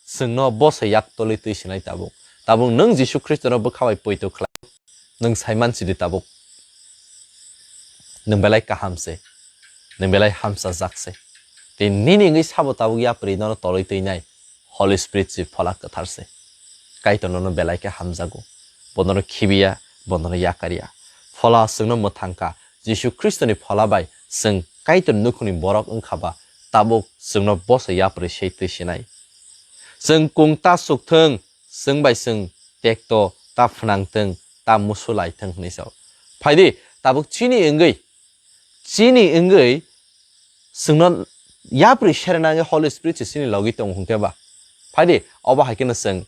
Chwngno bosai yak tolwi twi sinai tabuk. Tabuk nwng Jisu Khristono bwkha bai poito khlai. Nwng saiman sidi tabuk. Nwng belai kaham se. Nwng belai hamsa jak se. Tei nini wngwi sabo tabuk yapri nono tolwi twi nai. Holy Spirit si Phola Kwthar se. Kaitor nono belai khe hamjago. Bo nono khibiya, bo nono yakarya. Phola chwngno mwthangkha. Jisu Khristoni Phola bai chwng Kaitor nukhungni borok wngkha ba, tabuk chwngno bosai yapri sei twi sinai. Chwng kung ta suk thung, chwng bai chwng tekto ta phnang thung, ta musu lai thung hwnwi sao. Phaidi, tabuk chini wngwi, chini wngwi chwngno yapri serena wngwi Holy Spirit se chini logi tongo hwnkhe ba. Phaidi, obo hai kheno chwng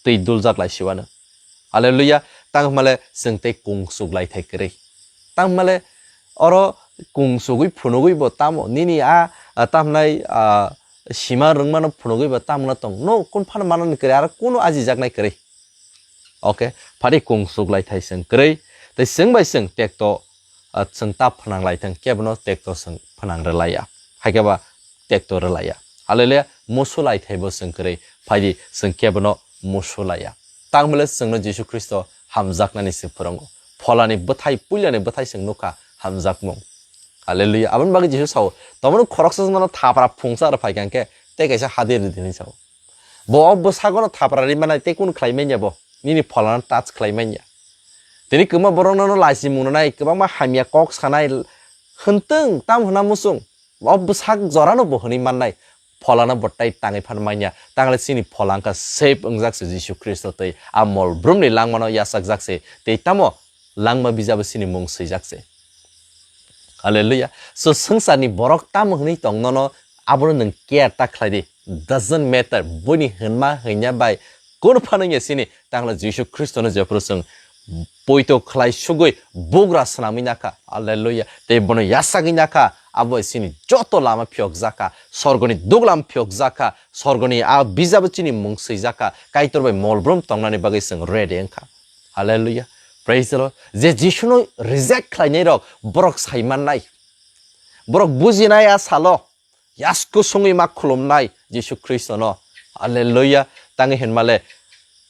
twi duljak lai siwano. Hallelujah. Tang hwnmale chwng tei kung chuk lai thai kwrwi. Tang hwnmale oro kung chugwi phunugwi bo tamo nini a, a, tamhnai, a, sima rwngmano phunugwi bo tamno tong. No kun phano manani kwrwi aro kuno ajijaknai kwrwi. Okay. Phadi kung chuk lai thai chwng kwrwi. Tei chwng bai chwng tekto, a, chwng ta phnang lai thang kebono tekto chwng phnang rwlaiya. Haikhe ba tekto rwlaiya. Hallelujah. Musu lai thaibo chwng kwrwi. Phaidi chwng kebono musu laiya. Tang hwnmale chwngno Jisu Khristo hamjaknani se phwrwngo. Pholani bwthai, puilani bwthai chwng nukha hamjakmung. Hallelujah. Aboni bagwi Jisu sao, "Tomoni khoroksa chwngno thapra phungsa aro phaikha hwnkhe tei kaisa hadir di," hwnwi sao. Bo o bwsagono thapra ri manai tei kunu khlai manya bo. Nini pholano touch khlai manya. Tini kwbangma borok nono lachi mung nai, kwbangma hamya kok sanai hwntwng tam hwna muchung. O bwsak jorano bo hwnwi mannai. Pholano bo tai tangwi phan manya. Tangle chini phola wngkha save wngjak se Jisu Khristo tei a mol brumni langmano yachakjak se. Tei tamo langma bijabo chini mung swijak se. Hallelujah. So swngcharni borok tamo hwnwi tong nono abono nwng care ta khlai di. Doesn't matter. Buini hwnma hwnya bai kunu phano wngya sini. Tangla Jisu Khristono jephuru chwng poito khlai sugwi bugra swnamwi nakha. Hallelujah. Tei bono yachagwi nakha. Abo sini joto lama phiyokjakha. Sorgoni duglam phiyokjakha. Sorgoni a bijabo chini mung swijak kha, Kaitor bai mol brum tongnani bagwi chwng ready wng kha. Hallelujah. Praise the Lord. Je Jisuno reject khlainai rok borok sai mannai. Borok bujinai a salo yasku sungwi ma khulumnai Jisu Khristono. Hallelujah. Tangwi hinmale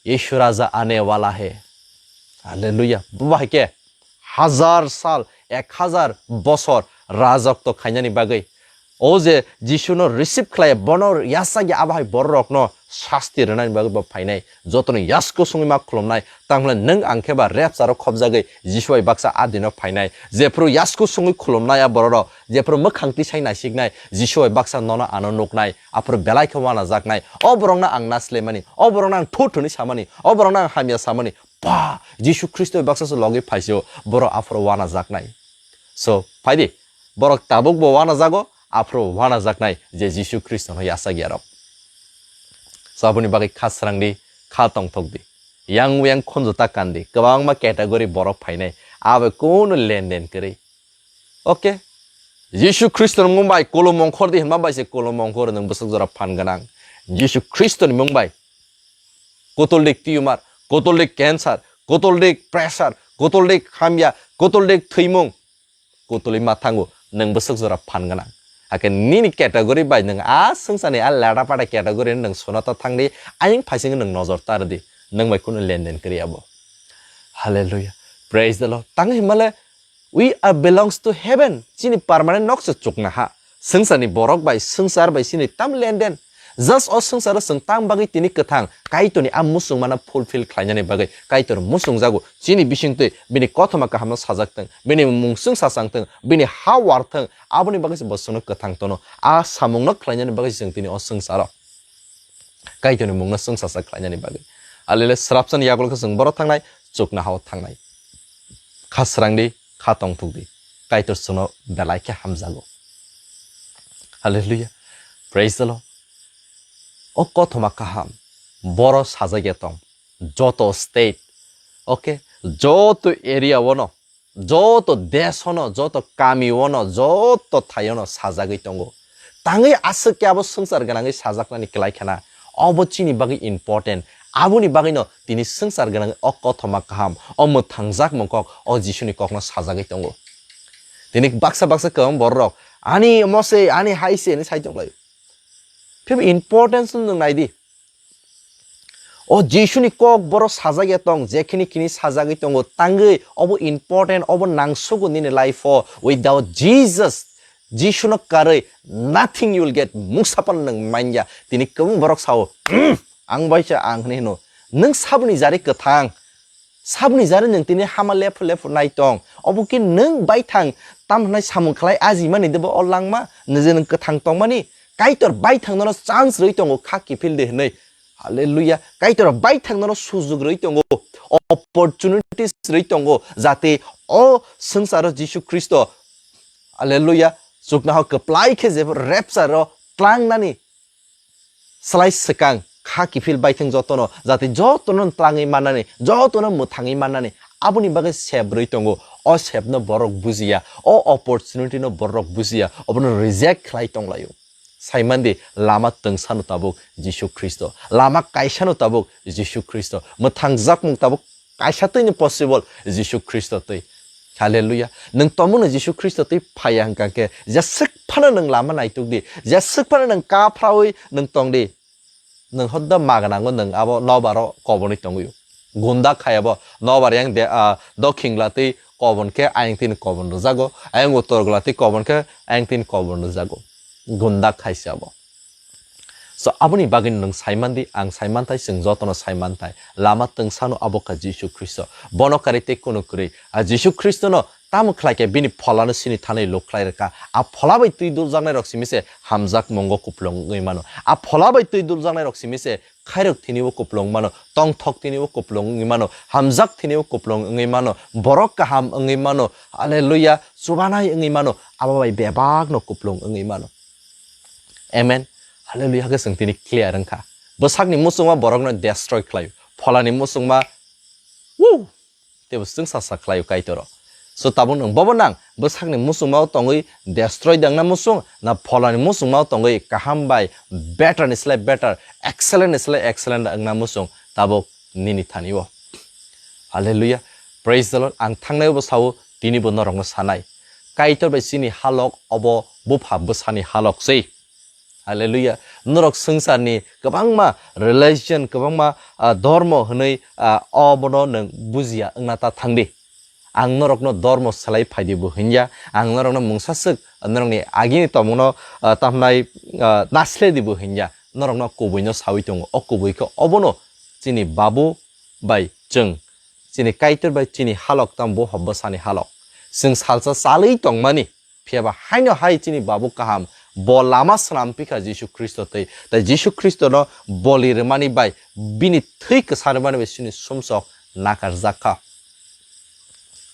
Yeshu Raja ane wala hai. Hallelujah. Bo hai khe hazar sal, ek hazar bosor rajotto khainani bagwi. O je Jisuno receive khlai, bono yachakya abo hai bororokno sasti rwnani bagwi bo phainai. Jotoni yasku sungwi ma khulumnai, tanghle nwng ang khe ba rapture-o khopjagwi Jisu bai baksa a dino phainai. Jephuru yasku sungwi khulumnai a bororok, jephuru mwkhang tisai naisiknai, Jisu bai baksa nono ano nuknai, aphuru belai khe wanajaknai. O borokno ang naslemani, o borokno ang thu thuni samani, o borokno ang hamya samani, Ba, Jisu Khristo bai baksa se logi phaisio, borok aphuru wanajaknai. So, phaidi, borok tabuk bo wanajago, aphuru wanajaknai je Jisu Khristono yachakyarok. So, aboni bagwi kha srangdi, kha tongthokdi. Yang yang khunju ta kandi, kwbangma category borok phainai, abo kunu lenden kwrwi. Okay? Jisu Khristo ni mung bai kolom ongkhor di hinma bai se kolom ongkhor nwng bwswk jora phan gwnang. Jisu Khristo ni mung bai kotol dik tumor, kotol dik cancer, kotol dik pressure, kotol dik hamya, kotol dik thwimung, kotolwi ma thango nwng bwswk jora phan gwnang. Hakhe nini category bai nwng a swngcharni a lada pada category nwng sona ta thangdi, ayang phaising nwng nojor ta rwdi, nwng bai kunu lenden kwrwi abo. Hallelujah. Praise the Lord. Tang hinmale We are belongs to heaven. Chini permanent nok se chukna ha. Swngcharni borok bai swngchar bai chini tam lenden. Just o swngcharo chwng tam bagwi tini kwthang Kaitorni a muchungmano fulfill khlainani bagwi Kaitor muchungjago. Chini bisingtwi bini kothoma kahamno sajaktwng, bini mung chwng sachangtwng, bini ha warthwng, aboni bagwi se bo chwngno kwthang tono. A samungno khlainani bagwi chwng tini o swngcharo Kaitorni mungno chwng sacha khlainani bagwi. Alele srapsani yagulo khe chwng boro thangnai, chukna hao thangnai. Kha srangdi, kha tongthokdi. Kaitor chwngno belai khe hamjago. Hallelujah. Praise the Lord. O kothoma kaham. Boro sajagya tong. Joto state. Okay. Joto area ono. Joto desh ono, joto kami ono, joto thai ono sajagwi tongo. Tangwi aswk khe abo swngchar gwnangwi sajaknani kwlai khana. Obo chini bagwi important. Aboni bagwino tini swngchar gwnangwi o kothoma kaham, o mwthangjak mungkok, o Jisuni kokno sajagwi tongo. Tini baksa baksa kwbang bororok, "Ani omo se, ani hai se," hinwi sai tonglaio. Phibo importance no nwng naidi. O Jisuni kok boro sajak ya tong, jekhini kini sajagwi tongo, tangwi obo important, obo nangsugo nini life o. Without Jesus, Jisuno karwi nothing you will get, mungsa phano nwng manya. Tini kwbang borok sao, "Umm, ang baisa ang," hwnwi hwno. Nwng saboni jari kwthang, saboni jari nwng tini hama lephu lephu nai tong. Obo khe nwng baithang tam hwnai samung khlai ajimani debo o langma, niji nwng kwthang tongmani, Kaitor baithang nono chance rwi tongo kha kiphil de hwnwi. Hallelujah. Kaitor baithang nono sujug rwi tongo, opportunities rwi tongo, jate o swngcharo Jisu Khristo, hallelujah, chuknohok kwplai khe je rapture o tlangnani slai swkang kha kiphil baithang jotono, jate jotono tlangwi mannani, jotono mwthangwi mannani, aboni bagwi sep rwi tongo. O sepno borok bujiya, o opportunity no borok bujiya, obono reject khlai tonglaio. Saimandi, lama twngsano tabuk Jisu Khristo, lama kaisano tabuk Jisu Khristo, mwthangjakmung tabuk kaisa twino possible, Jisu Khristo twi. Hallelujah. Nwng tomungno Jisu Khristo twi phaiya hwnkha khe, jeswk phano nwng lama naituk di, jeswk phano nwng kaphraui nwng tong di. Nwng hodda maganango nwng abo nobaro kobonwi tongwi. Gunda khai abo nobar yang de, ah, dokhingla twi kobon khe ayang tini kobon rwjago, ayang uttor gla twi kobon khe ayang tini kobon rwjago. Gunda khaisa abo. So, aboni bagwi nwng saimandi, ang saimanthai, chwng jotono saimanthai. Lama twngsano abo kha Jisu Khristo. Bono karwi tei kunu kwrwi. A Jisu Khristono tamo khlai khe bini pholano sini thani luk khlai rwkha. A phola bai twi duljaknai rok simi se hamjak mungo kuplung wngwi mano. A phola bai twi duljaknai rok simi se khairok thini o kuplung mano, tongthok thini o kuplung wngwi mano, hamjak thini o kuplung wngwi mano, borok kaham wngwi mano. Hallelujah, chubanai wngwi mano. Abo bai bebak no kuplung wngwi mano. Amen. Hallelujah, hake chwng tini clear wngkha. Bwsakni muchungma borokno destroy khlaio. Pholani muchungma, woo, teibo chwngsa sa khlaio Kaitoro. So tabuk nwng bobo nang, bwsakni muchungmao tongwi destroy dangna muchung, na pholani muchungmao tongwi kaham bai better ni slai better, excellent ni slai excellent wngna muchung, tabuk nini thani o. Hallelujah. Praise the Lord. Ang thangnai bo sao, tini bo norokno sanai. Kaitor bai chini halok obo bupha bwsani halok sei. Hallelujah. Norok swngcharni kwbangma religion, kwbangma, ah, dhormo hwnwi, ah, obono nwng bujiya wngna ta thangdi. Ang norokno dhormo salai phaidi bo hinya. Ang norokno mungsaswk norokni agini tongmungno, ah, tamhnai, ah, nasledi bo hinya. Norokno kubuino sawi tongo. O kubui khe obono chini babu bai chwng, chini Kaitor bai chini halok tamo bo hobbo sani halok. Chwng salsa chalwi tongmani, phiyaba haino hai chini babu kaham, bo lama swnam pikha Jisu Khristo twi. Tai Jisu Khristono boli rwmani bai bini thwi kwsa rwmani bai chini sumsok nakarjak kha.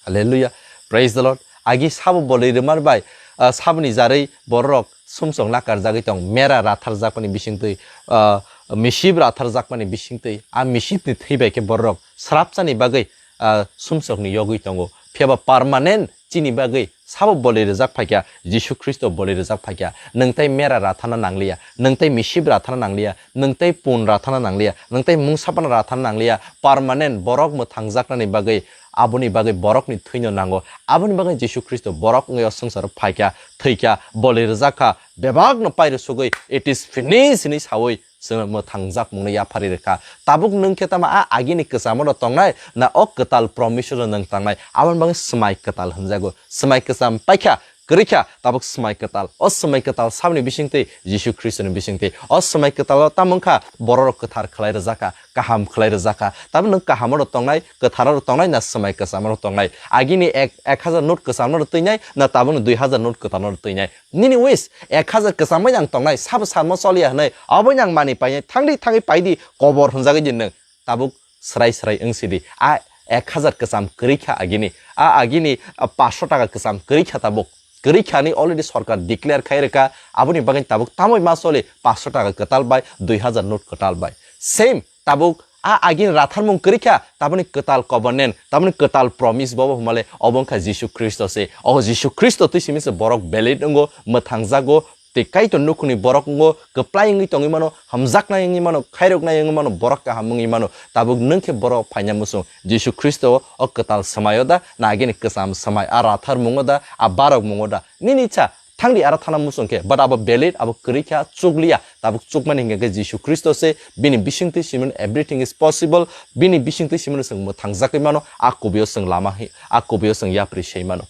Hallelujah. Praise the Lord. Agi sabo boli rwmani bai, ah, saboni jarwi bororok sumsok nakarjagwi tong, mera ratharjakmani bisingtwi, ah, misip ratharjakmani bisingtwi, a misipni thwi bai khe bororok srapchani bagwi, ah, sumsokni yogwi tongo. Phiyaba permanent chini bagwi sabo boli rwjak phaikha, Jisu Khristo boli rwjak phaikha. Nwng tai mera rathana nangliya, nwng tai misip rathana nangliya, nwng tai pun rathana nangliya, nwng tai mungsapana rathana nangliya. Permanent borok mwthangjaknani bagwi, aboni bagwi borokni thwino nango. Aboni bagwi Jisu Khristo borok wngwi o swngcharo phaikha, thwikha, boli rwjakha, bebakno pairwsugwi, "It is finished," hinwi sawi chwngno mwthangjak mungno yapharwi rwkha. Tabuk nwng khe tamo a agini kwchamo no tongnai, na o kwtal promise no nwng tangnai, aboni bagwi swmai kwtal hwnjago. Swmai kwcham paikha, kwrwikha, tabuk swmai kwtal. O swmai kwtal saboni bisingtwi, Jisu Khristoni bisingtwi. O swmai kwtalo tamo wngkha, bororok kwthar khlai rwjakha, kaham khlai rwjakha. Tabuk nwng kahamo no tongnai, kwtharo no tongnai, na swmai kwchamo no tongnai. Agini ek, ek hajar note kwchamno no twinai, na tabukni dui hajar note kwtalno no twinai. Nini wish, ek hajar kwcham bai ang tongnai, sabo salmo choliya hwnwi, oboino ang mani painai, thangdi thangwi paidi, kobor hwnjagwi di nwng. Tabuk srai srai wngsidi. A ek hajar kwcham kwrwi kha agini. A agini, a, paanch sho taka kwcham kwrwi kha tabuk. Kwrwi kha ni already sorkar declare khai rwkha. Aboni bagwi tabuk tamoi ma choli paanch sho taka kwtal bai, dui hajar note kwtal bai. Same tabuk a agini ratharmung kwrwi kha, tabukni kwtal covenant, tabukni kwtal promise bobo hwnmale obo wngkha Jisu Khristo se. O Jisu Khristo twi simi se borok valid wngo, mwthangjago, tei Kaitor nukhungni borok wngo, kwplai wngwi tongwi mano, hamjaknai wngwi mano, khairoknai wngwi mano, borok kaham wngwi mano. Tabuk nwng khe borok phaina muchung Jisu Khristo o kwtal swmai o da, na agini kwcham swmai, a ratharmung o da, a barokmung o da? Nini cha Thangdi aro thana muchung khe, but abo valid, abo kwrwi kha, chukliya, tabuk chukmani hingkha khe Jisu Khristo se, bini bisingtwi simino everything is possible, bini bisingtwi simino chwng mwthangjagwi mano, a kubio chwng lama hi, a kubio chwng yapri sei mano.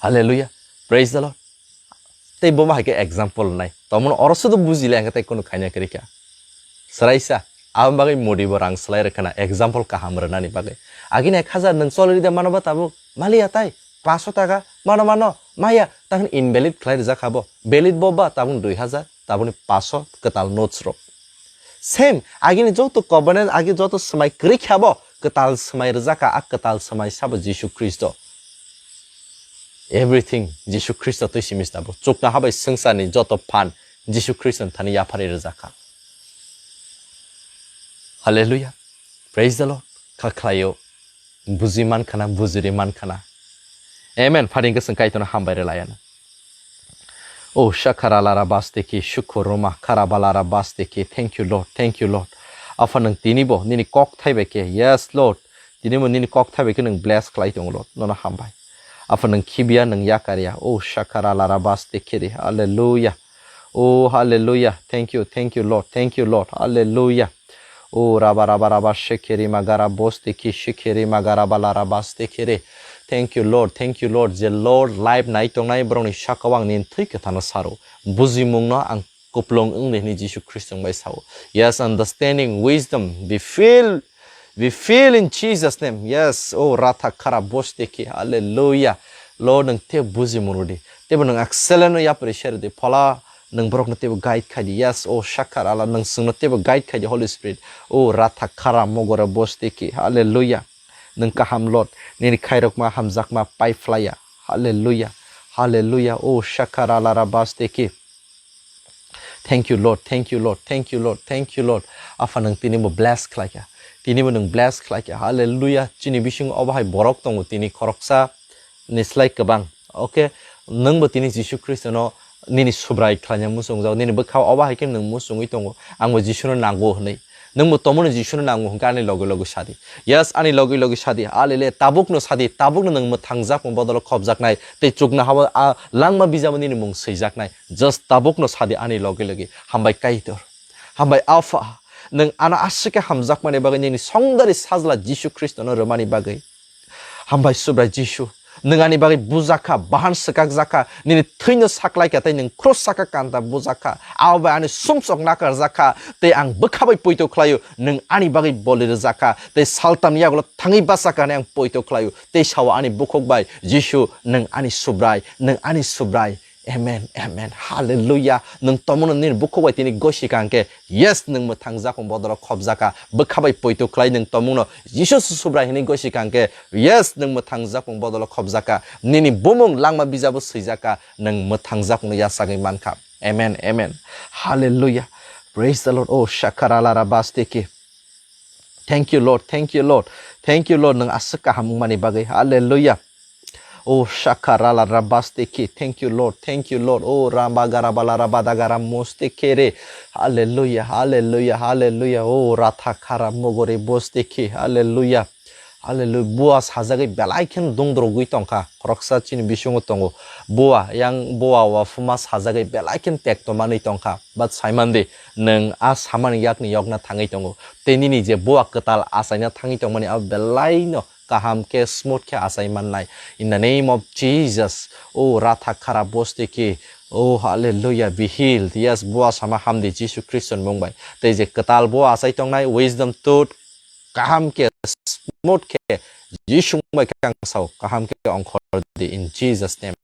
Hallelujah. Praise the Lord. Tei bo ma hai khe example nai. Tomon oro sudu bujile ang tei kunu khaina kwrwi kha. Swraisa, aboni bagwi modi bo rang swlai rwkha na example kaham rwnani bagwi. Agini ek hazar nwng cholori de mano ba tabuk maliya tai, paso taka mano mano maya, takhwno invalid khlai rwjak kha bo. Valid bo ba tabuk dui hazar, tabukni paso kwtal notes rok. Same, agini joto covenant, agi joto swmai kwrwi kha bo, kwtal swmai rwjak kha, a kwtal swmai sabo Jisu Khristo. Everything Jisu Khristo twi simi sabo. Chukna habai swngcharni joto phan Jisu Khristo thani yapharwi rwjak kha. Hallelujah. Praise the Lord. Kha khlaio. Buji man khana, bujiri man khana. Amen. Pharing kwswng Kaitorno hambai rwlayana. O shakara lara basteki, shukuruma, karaba lara basteki. Thank you, Lord. Thank you, Lord. Apha nwng tinibo nini kok thaibai khe. Yes, Lord. Tinibo nini kok thaibai khe nwng bless khlai tongo, Lord. Nono hambai. Apha nwng khibiya, nwng yakarya. O shakara lara basteki ri. Hallelujah. Oh, hallelujah. Thank you, thank you, Lord. Thank you, Lord. Hallelujah. Oh, raba, raba, raba, shekeri, magara, bosteki, shekeri, magara, bala, raba, stekeri. Thank you, Lord. Thank you, Lord. Je Lord, life nai tongnai borokni sakao ang nini thwi kwthano saro. Bujimungno ang kuplung wngdi hwnwi Jisu Khristo bai sao. Yes, understanding, wisdom, be filled, be filled in Jesus' name. Yes, oh, ratha khara bosteki. Hallelujah. Lord, nwng tei bujimung rwdi. Teibo nwng excellent no yapri serdi. Phola nwng borokno teibo guide khaidi. Yes, o Shakar Allah, nwng chwngno teibo guide khaidi, Holy Spirit. O ratha khara mogora bosteki. Hallelujah. Nwng kaham, Lord. Nini khairokma hamjakma pai phlaiya. Hallelujah. Hallelujah. O Shakar Allah rabasteki. Thank you, Lord. Thank you, Lord. Thank you, Lord. Thank you, Lord. Apha nwng tinibo bless khlaikha. Tinibo nwng bless khlaikha. Hallelujah. Chini bisingo obo hai borok tongo tini khoroksa ni slai kwbang. Okay, nwngbo tini Jisu Khristono nini Subrai khlaina muchungjak, nini bwkha obo hai khe nwng muchungwi tongo, "Angbo Jisuno nango," hwnwi. Nwngbo tomono Jisuno nango hwnkhe ani logi logi sadi. Yes, ani logi logi sadi. Alele, tabukno sadi, tabukno nwng mwthangjak bodolo khopjaknai, tei chukna habo a langma bijabo nini mung swijaknai. Just tabukno sadi ani logi logi. Hambai Kaitor. Hambai Apha. Nwng ano aswk khe hamjakmani bagwi nini songdari sajla Jisu Khristono rwmani bagwi. Hambai Subrai Jisu, nwng ani bagwi bujakha, bahan swkakjakha, nini thwino saklaikha tei nwng krus saka kanta bujakha. Abo bai ani sumsok nakarjakha, tei ang bwkha bai poito khlaio, nwng ani bagwi boli rwjakha, tei saltamni yagulo thangwi bachakha hwnwi ang poito khlaio. Tei sao ani bukhuk bai, "Jisu, nwng ani Subrai, nwng ani Subrai." Amen, amen. Hallelujah. Nwng tomono nini bukhuk bai tini gosi kang khe, yes, nwng mwthangjak wng bodolo khopjaka. Bwkha bai poito khlai nwng tomungno Jisu Subrai hwnwi gosi kang khe, yes, nwng mwthangjak wng bodolo khopjaka. Nini bumung langma bijabo swijaka, nwng mwthangjak wngno yachagwi mankha. Amen, amen. Hallelujah. Praise the Lord. Oh, shakara lara basteki. Thank you, Lord. Thank you, Lord. Thank you, Lord. Nwng aswk kaham wngmani bagwi. Hallelujah. Oh, shakara lara basteki. Thank you, Lord. Thank you, Lord. Oh, ramba gara bala raba da gara mosteke re. Hallelujah. Hallelujah. Hallelujah. Oh, ratha khara mogore bosteki. Hallelujah. Hallelujah. Bua sajagwi belai khen dungdrogwi tongkha. Khoroksa chini bisingo tongo. Bua, yang bua wa phuma sajagwi belai khen tekto manwi tongkha. But saimandi, nwng a samani yakni yokna thangwi tongo. Tei nini je bua kwtal achaina thangwi tongmani abo belaino kaham khe, smooth khe achai mannai. In the name of Jesus, oh, ratha khara bosteki, oh, hallelujah, be healed. Yes, bua sama hamdi Jisu Khristo ni mung bai. Tei je kwtal bua achai tongnai, wisdom tooth, kaham khe, smooth khe, Jisu bai khe ang sao, kaham khe ongkhor di in Jesus name.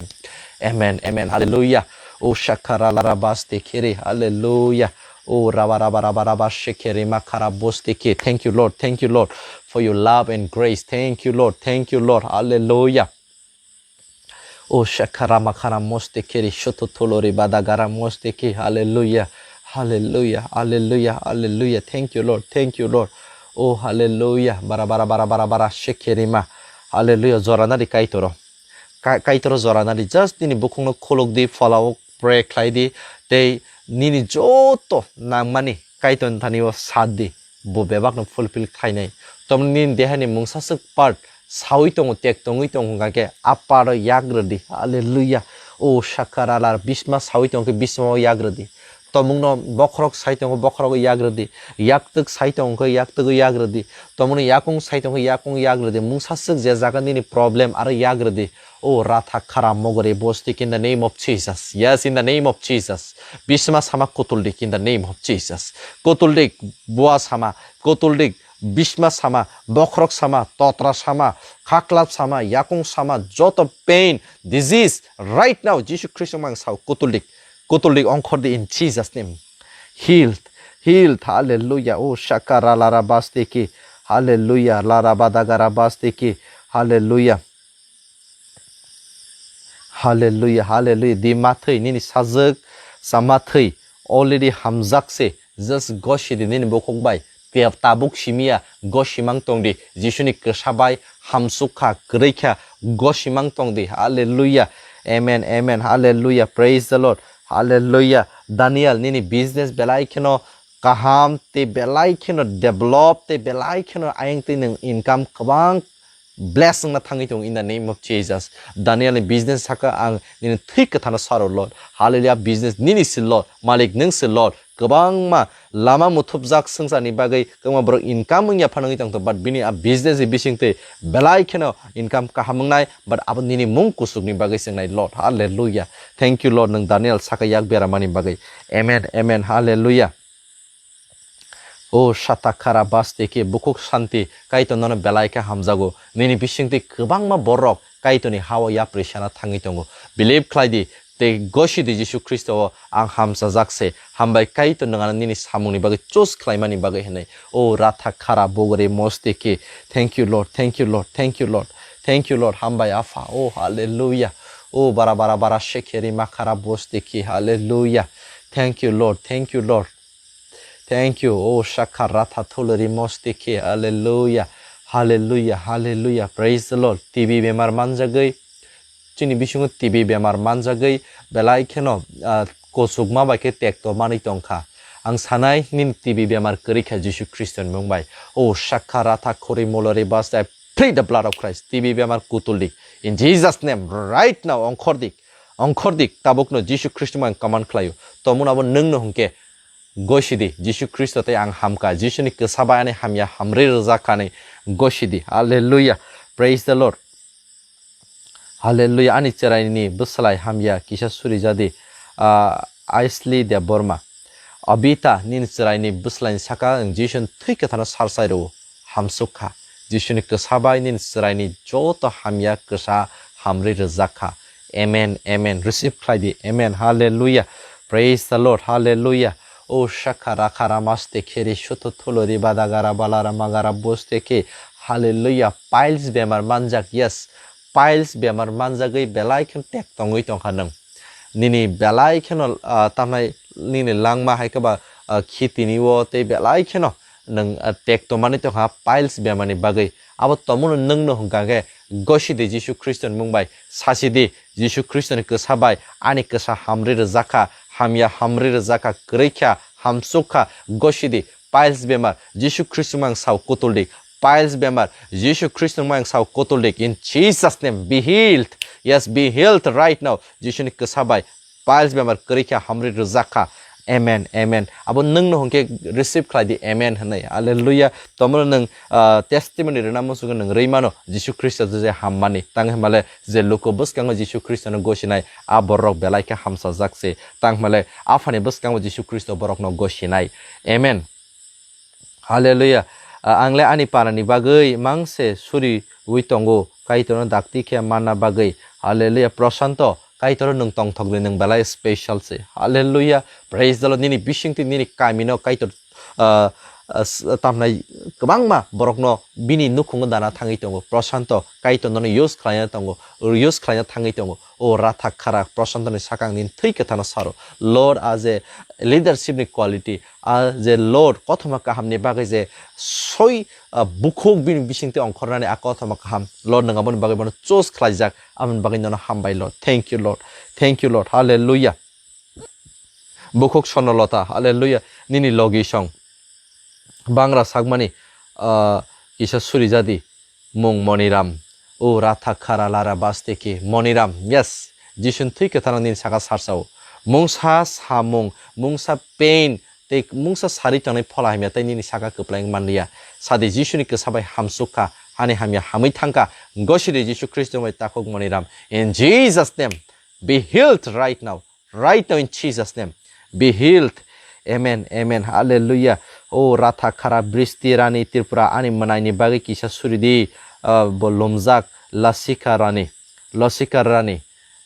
Amen, amen, hallelujah. O shakara lara baste khere, hallelujah. O raba raba raba raba shekere makara boste ke. Thank you, Lord. Thank you, Lord, for your love and grace. Thank you, Lord. Thank you, Lord. Hallelujah. O shakara makara moste keri shoto tolori badagara moste ki. Hallelujah. Hallelujah. Hallelujah. Hallelujah. Thank you, Lord. Thank you, Lord. Oh, hallelujah. Bara, bara, bara, bara, bara, shekerima. Hallelujah. Jora nadi kaitoro. Ka-, kaitoro jora nadi. Just nini bukhungno khuluk di, follow, pray khlai di. Tei nini joto nangmani kaitor thani o sad di. Bo bebakno fulfill khlainai. Tomni nini dehani mungsaswk part sawi tongo, tek tongwi tongo, hwnkha khe a part o yak rwdi. Hallelujah. O sakha ralar bisma sawi tongkhe bisma o yagridi. Tomungno bokhorok sai tongo bokhorok o yagridi. Yaktwk sai tongkhe yaktwk o yagridi. Tomungno yakung sai tongkhe yakung yagridi. Mungsaswk je jaga nini problem aro yagridi. O ratha khara mogori bostik in the name of Jesus. Yes, in the name of Jesus. Bisma sama kutuldik in the name of Jesus. Kutuldik bua sama, kutuldik bisma sama, bokhorok sama, totra sama, khaklap sama, yakung sama, joto pain, disease, right now, Jisu Khristo mang sao, kutuldik, kutuldik ongkhordi in Jesus name. Healed, healed, hallelujah. O shaka ra lara basteki, hallelujah, lara badagara basteki, hallelujah. Hallelujah, hallelujah. Di mathwi nini sajwk sa mathwi already hamjak se. Just gosi di nini bukhuk bai. Te tabuk simiya gosimang tong di. Jisuni kwsa bai hamsuk kha, kwrwi kha, gosimang tong di. Hallelujah. Amen, amen. Hallelujah. Praise the Lord. Hallelujah. Daniel nini business belai kheno kaham tei belai kheno develop tei belai kheno ayang twi nwng income kwbang bless wngna thangwi tongo in the name of Jesus. Daniel ni business saka ang nini thwi kwthano saro Lord. Hallelujah, business nini si Lord, malik nwng si Lord. Kwbangma lama muthupjak swngcharni bagwi kwbangma borok income wngya phano wngwi tongtho, but bini a business ni bisingtwi belai kheno income kaham wngnai, but abo nini mung kusukni bagwi se wngnai Lord. Hallelujah. Thank you Lord, nwng Daniel saka yak beramani bagwi. Amen, amen, hallelujah. O sata khara basteki bukhuk santi Kaitor nono belai khe hamjago. Nini bisingtwi kwbangma borok Kaitorni hao yapri sana thangwi tongo. Believe khlai di tei gosi di Jisu Khristo o ang hamchajak se. Hambai Kaitor nwng ano nini samungni bagwi choose khlaimani bagwi hwnwi. O ratha khara bogori mosteki. Thank you Lord, thank you Lord, thank you Lord, thank you Lord. Hambai Apha. O hallelujah. O bara bara bara shekheri makhara bosteki. Hallelujah. Thank you Lord, thank you Lord. Thank you. O shakha ratha thuluri mostiki. Hallelujah. Hallelujah. Hallelujah. Praise the Lord. T B bemar manjagwi. Chini bisingo T B bemar manjagwi. Belai kheno, ah, kosukma bai khe tekto manwi tongkha. Ang sanai nini T B bemar kwrwi kha Jisu Khristo ni mung bai. O shakha ratha khuri molori bas, I plead the blood of Christ. T B bemar kutuldik. In Jesus name, right now, ongkhordik. Ongkhordik. Tabukno Jisu Khristo mung command khlaio. Tomung abo nwngno hwnkhe. Gosidi, Jisu Khristo tei ang hamkha, Jisuni kwsa bai ani hamya hamri rwjak kha hwnwi gosidi. Hallelujah. Praise the Lord. Hallelujah. Ani chwraini bwslai hamya kisa suri jadi, ah, Aisli Debbarma. Abita, nini chwraini bwslaini saka ang Jisuni thwi kwthano sarsai rwo. Hamsuk kha. Jisuni kwsa bai nini chwraini joto hamya kwsa hamri rwjak kha. Amen, amen. Receive khlai di. Amen. Hallelujah. Praise the Lord. Hallelujah. O shakha rakha ramaste kheri shuthu thulori badagara balara magara boste khe. Hallelujah. Piles bemar manjak. Yes. Piles bemar manjagwi belai khe tek tongwi tongkha nwng. Nini belai kheno, ah, tamnai nini langma hai khe ba, ah, khitini o tei belai kheno nwng, ah, tek tongmani tongkha piles bemani bagwi. Abo tomungno nwngno hwnkha khe gosidi Jisu Khristoni mung bai. Sasidi Jisu Khristoni kwsa bai ani kwsa hamri rwjak kha, hamya hamri rwjak kha, kwrwi kha, hamsuk kha, gosidi piles bemar Jisu Khristoni mung sao kutuldi. Piles bemar Jisu Khristoni mung sao kutuldi. In Jesus name be healed. Yes, be healed right now. Jisuni kwsa bai piles bemar kwrwi kha, hamri rwjak kha. Amen, amen. Abo nwngno hwnkhe receive khlai di, amen hwnwi. Hallelujah. Tomorrow nwng, ah, testimony rwna muchungkhe nwng rwi mano, Jisu Khristo je hammani. Tang hwnbale je luku bwskango Jisu Khristono gosinai, a borok belai khe hamsajak se. Tang hwnbale Aphani bwskango Jisu Khristo borokno gosinai. Amen. Hallelujah. Ah, ang le ani panani bagwi mangse suriwi tongo, Kaitorno dakti khe manna bagwi. Hallelujah. Prashanto, Kaitor nwng tongthokdi, nwng belai special se. Hallelujah. Praise the Lord. Nini bisingtwi nini kamino Kaitor, ah, ah, s-, tamnai kwbangma borokno bini nukhungo dana thangwi tongo. Prashanto, Kaitor nono use khlaina tongo, use khlaina thangwi tongo. O ratha khara Prashanto ni sakang nini thwi kwthano saro. Lord, as a leadership ni quality, a je Lord, kothoma kahamni bagwi je soi, ah, bukhuk bini bisingtwi ongkhornani a kothoma kaham. Lord, nwng aboni bagwi bono choose khlaijak, aboni bagwi nono hambai, Lord. Thank you, Lord. Thank you, Lord. Hallelujah. Bukhuk Sonolota, hallelujah. Nini logi song. Bangra sakmani, ah, kisa suri jadi. Mung Moniram. O ratha khara lara basteki. Moniram. Yes. Jisuni thwi kwtharo nini saka sarsao. Mungsa samung, mungsa pain, tei mungsa sari tongnai phola hamya tei nini saka kwplai wng manliya. Sadi Jisuni kwsa bai hamsuk kha, hani hamya hamwi thang kha. Gosidi Jisu Khristo bai takhuk moniram. In Jesus' name, be healed right now. Right now in Jesus' name. Be healed. Amen. Amen. Hallelujah. O Ratha Khara Bristi Rani Tripura ani mwnaini bagwi kisa suridi, ah, bo lumjak Lasika Rani. Lasika Rani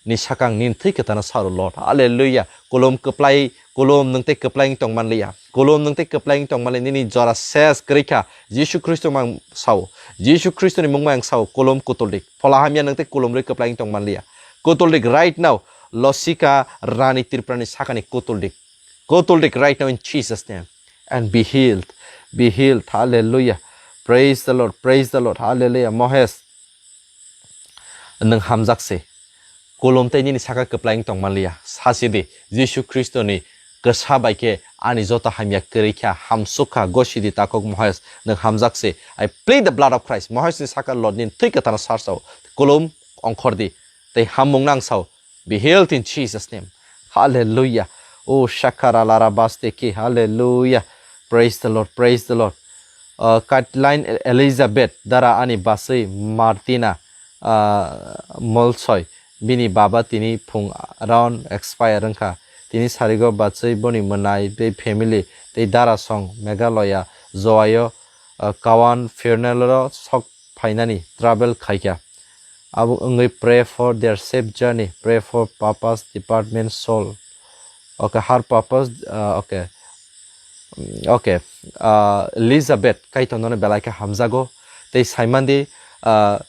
ni sakang nini thwi kwthano saro Lord. Hallelujah. Kolom kwplai, kolom nwng tei kwplai wng tong manliya. Kolom nwng tei kwplai wng tong manliya. Nini jora ses kwrwi kha. Jisu Khristo mang sao. Jisu Khristo ni mung mang sao. Kolom kutuldik. Phola hamya nwng tei kolom rwi kwplai wng tong manliya. Kutuldik right now. Losika Rani Tripura ni sakani kutuldik. Kutuldik right now in Jesus' name. And be healed. Be healed. Hallelujah. Praise the Lord. Praise the Lord. Hallelujah. Mohesh, nwng hamjak se. Kolom tei nini saka kwplai wng tong manliya. Sasi di, Jisu Khristo ni kwsa bai khe ani joto hamya kwrwi kha, hamsuk kha, gosidi takhuk Mohesh, nwng hamjak se. I plead the blood of Christ. Mohesh ni saka Lord nini thwi kwthano sarsao. Kolom ongkhor di. Tei hammung nang sao. Be healed in Jesus' name. Hallelujah. Oh, shakara lara baste ki. Hallelujah. Praise the Lord. Praise the Lord. Uh, Caitlin Elizabeth dara ani basui Martina, uh, Molsoi. Bini baba tini phung round expire wngkha. Tini sarigo bachwi boni mwnai tei family tei dara song Meghalaya Joaio, uh, Kawan funeral o sok phainani travel khaikha. Abo wngwi pray for their safe journey, pray for Papa's department soul. Okay, her purpose, uh, okay. Mm, okay. Uh, Elizabeth, Kaitor nono belai khe hamjago. Tei saimandi, uh,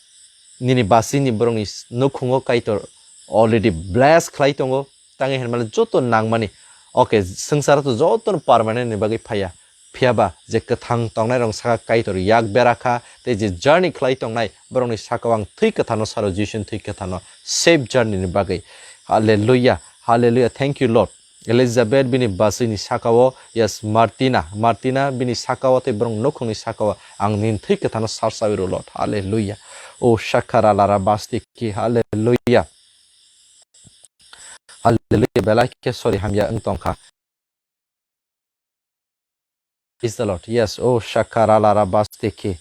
nini basini borokni s-, nukhungo Kaitor already bless khlai tongo. Tangwi hinmale joto nangmani. Okay, swngcharo to jotono permanent ni bagwi phaiya. Phiya ba je kwthang tongnai rok saka Kaitor yak bera kha, tei je journey khlai tongnai borokni sakao ang thwi kwthano saro Jisuni thwi kwthano safe journey ni bagwi. Hallelujah, hallelujah, thank you Lord. Elizabeth bini bachwini sakao, yes, Martina, Martina bini sakao tei borok nukhungni sakao ang nini thwi kwthano sarsawi rw Lord. Hallelujah. O shakara lara basti ki, hallelujah. Hallelujah, belai khe sori hamya wng tongkha. Praise the Lord. Yes, oh, shakara lara basteke.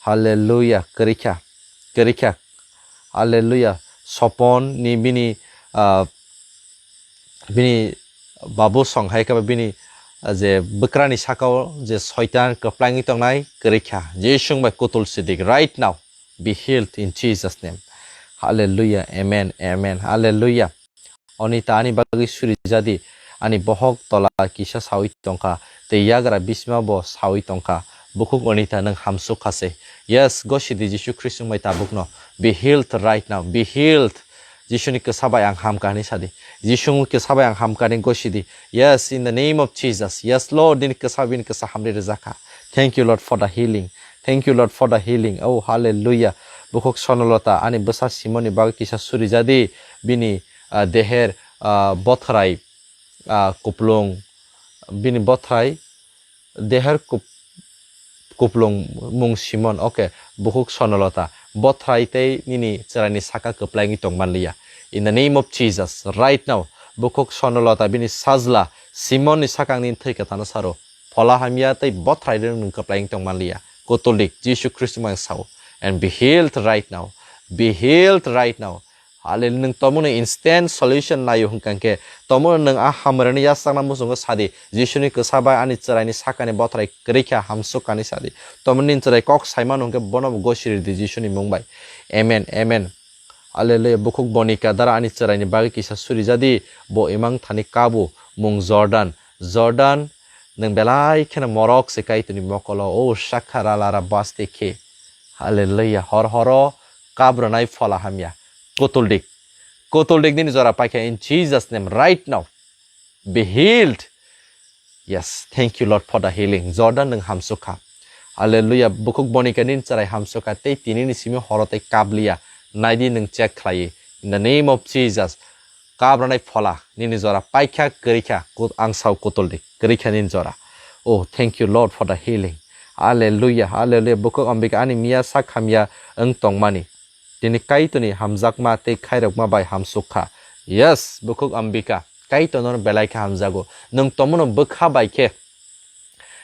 Hallelujah. Kwrwikha. Kwrwikha. Hallelujah. Sopon ni bini, ah, bini babu song hai khe bini, ah, je bwkrani sakao je soitan kwplaingwi tongnai kwrwikha. Jisu bai kutul sidik. Right now, be healed in Jesus' name. Hallelujah. Amen. Amen. Hallelujah. Onita ani bagwi suri jadi, ani bohok tola kisa sawi tongkha, tei yagra bisima bo sawi tongkha. Bukhuk Onita nwng hamsuk kha se. Yes, gosidi Jisu Khristo bai tabukno. Be healed right now. Be healed. Jisuni kwsa bai ang hamkha hwnwi sadi. Jisuni kwsa bai ang hamkha hwnwi gosidi. Yes, in the name of Jesus. Yes, Lord, nini kwsa bini kwsa hamri rwjakha. Thank you, Lord, for the healing. Thank you, Lord, for the healing. Oh, hallelujah. Bukhuk Sonolota, ani bwsa Simoni bagwi kisa suri jadi. Bini, ah, deher, ah, bothrai, ah, kuplung, bini bothrai deher kup-, kuplung mung Simon, okay, bukhuk Sonolota, bothrai tei nini chwraini saka kwplaingwi tongmanliya. In the name of Jesus, right now, bukhuk Sonolota bini sajla Simon ni sakangni thwi kwthano saro, phola hamya tei bothrai rwng nwng kwplaingwi tongmanliya. Kutulik Jisu Khristo mang sao, and be healed right now, be healed right now. Hallelujah. Nwng tomungni instant solution naio hwnkha khe, tomungno nwng a hamrani yachakna muchungo sadi, Jisuni kwsa bai ani chwraini sakani bothrai kwrwikha hamsuk kani sadi. Tomungni chwrai kok saimano hwnkhe bono bo gosiri di Jisuni mung bai. Amen, amen. Hallelujah. Bukhuk Bonika dara ani chwraini bagwi kisa suri jadi, bo imang thani kabu mung Jordan. Jordan, nwng belai kheno morok se Kaitorni mokolo, o shakha rala ra baste khe. Hallelujah. Hor horo kabrwnai phola hamya. Kutuldik. Kutuldik nini jora paikha in Jesus' name right now. Be healed. Yes, thank you Lord for the healing. Jordan nwng hamsukha. Hallelujah. Bukhuk Bonika nini chwrai hamsukha tei tinini simi horo tei kabliya. Naidi nwng check khlaiwi. In the name of Jesus. Kabrwnai phola nini jora paikha kwrwikha kut-, ang sao kutuldi kwrwikha nini jora. Oh, thank you Lord for the healing. Hallelujah, hallelujah. Bukhuk Ambika ani miya sak hamya wng tongmani. Tini Kaitorni hamjakma tei khairokma bai hamsukha. Yes, bukhuk Ambika, Kaitor nono belai khe hamjago. Nwng tomono bwkha bai khe,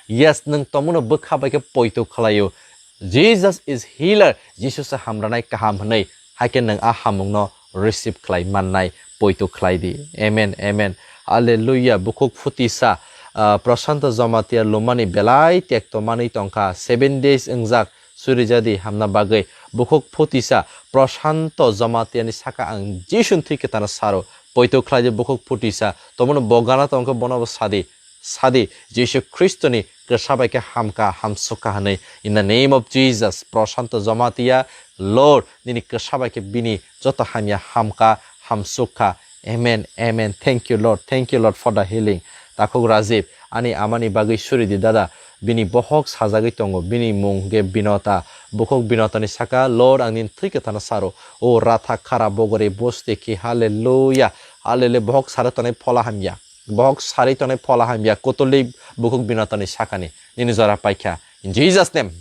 yes, nwng tomono bwkha bai khe poito khlaio. Jesus is healer, Jisu se hamranai kaham hwnwi, hakhe nwng a hamungno receive khlai mannai, poito khlai di. Amen, amen. Hallelujah. Bukhuk phutisa, ah, Prashanto Jamatia lumani belai tekto manwi tongkha. Seven days wngjak, surijadi hamna bagwi. Bukhuk phutisa Prashanto Jamatiani saka ang Jisuni thwi kwthana saro. Poito khlai di bukhuk phutisa. Tomono bo gana tongkhe bono bo sadi. Sadi, Jisu Khristoni kwsa bai khe hamkha, hamsukha hwnwi. In the name of Jesus, Prashanto Jamatia, Lord, nini kwsa bai khe bini joto hamya hamkha, hamsukha. Amen, amen. Thank you, Lord. Thank you, Lord, for the healing. Takhuk Rajiv, ani amani bagwi suri di, dada. Bini bohok sajagwi tongo, bini mung hwnkhe Binota. Bukhuk Binotani saka, Lord, ang nini thwi kwthana saro. O Ratha Khara Bogori Bosti Khi, hallelujah. Hallelujah. Bohok sari tonwi phola hamya. Bohok sari tonwi phola hamya. Kutulwi bukhuk Binotani sakani. Nini jora paikha. In Jesus' name,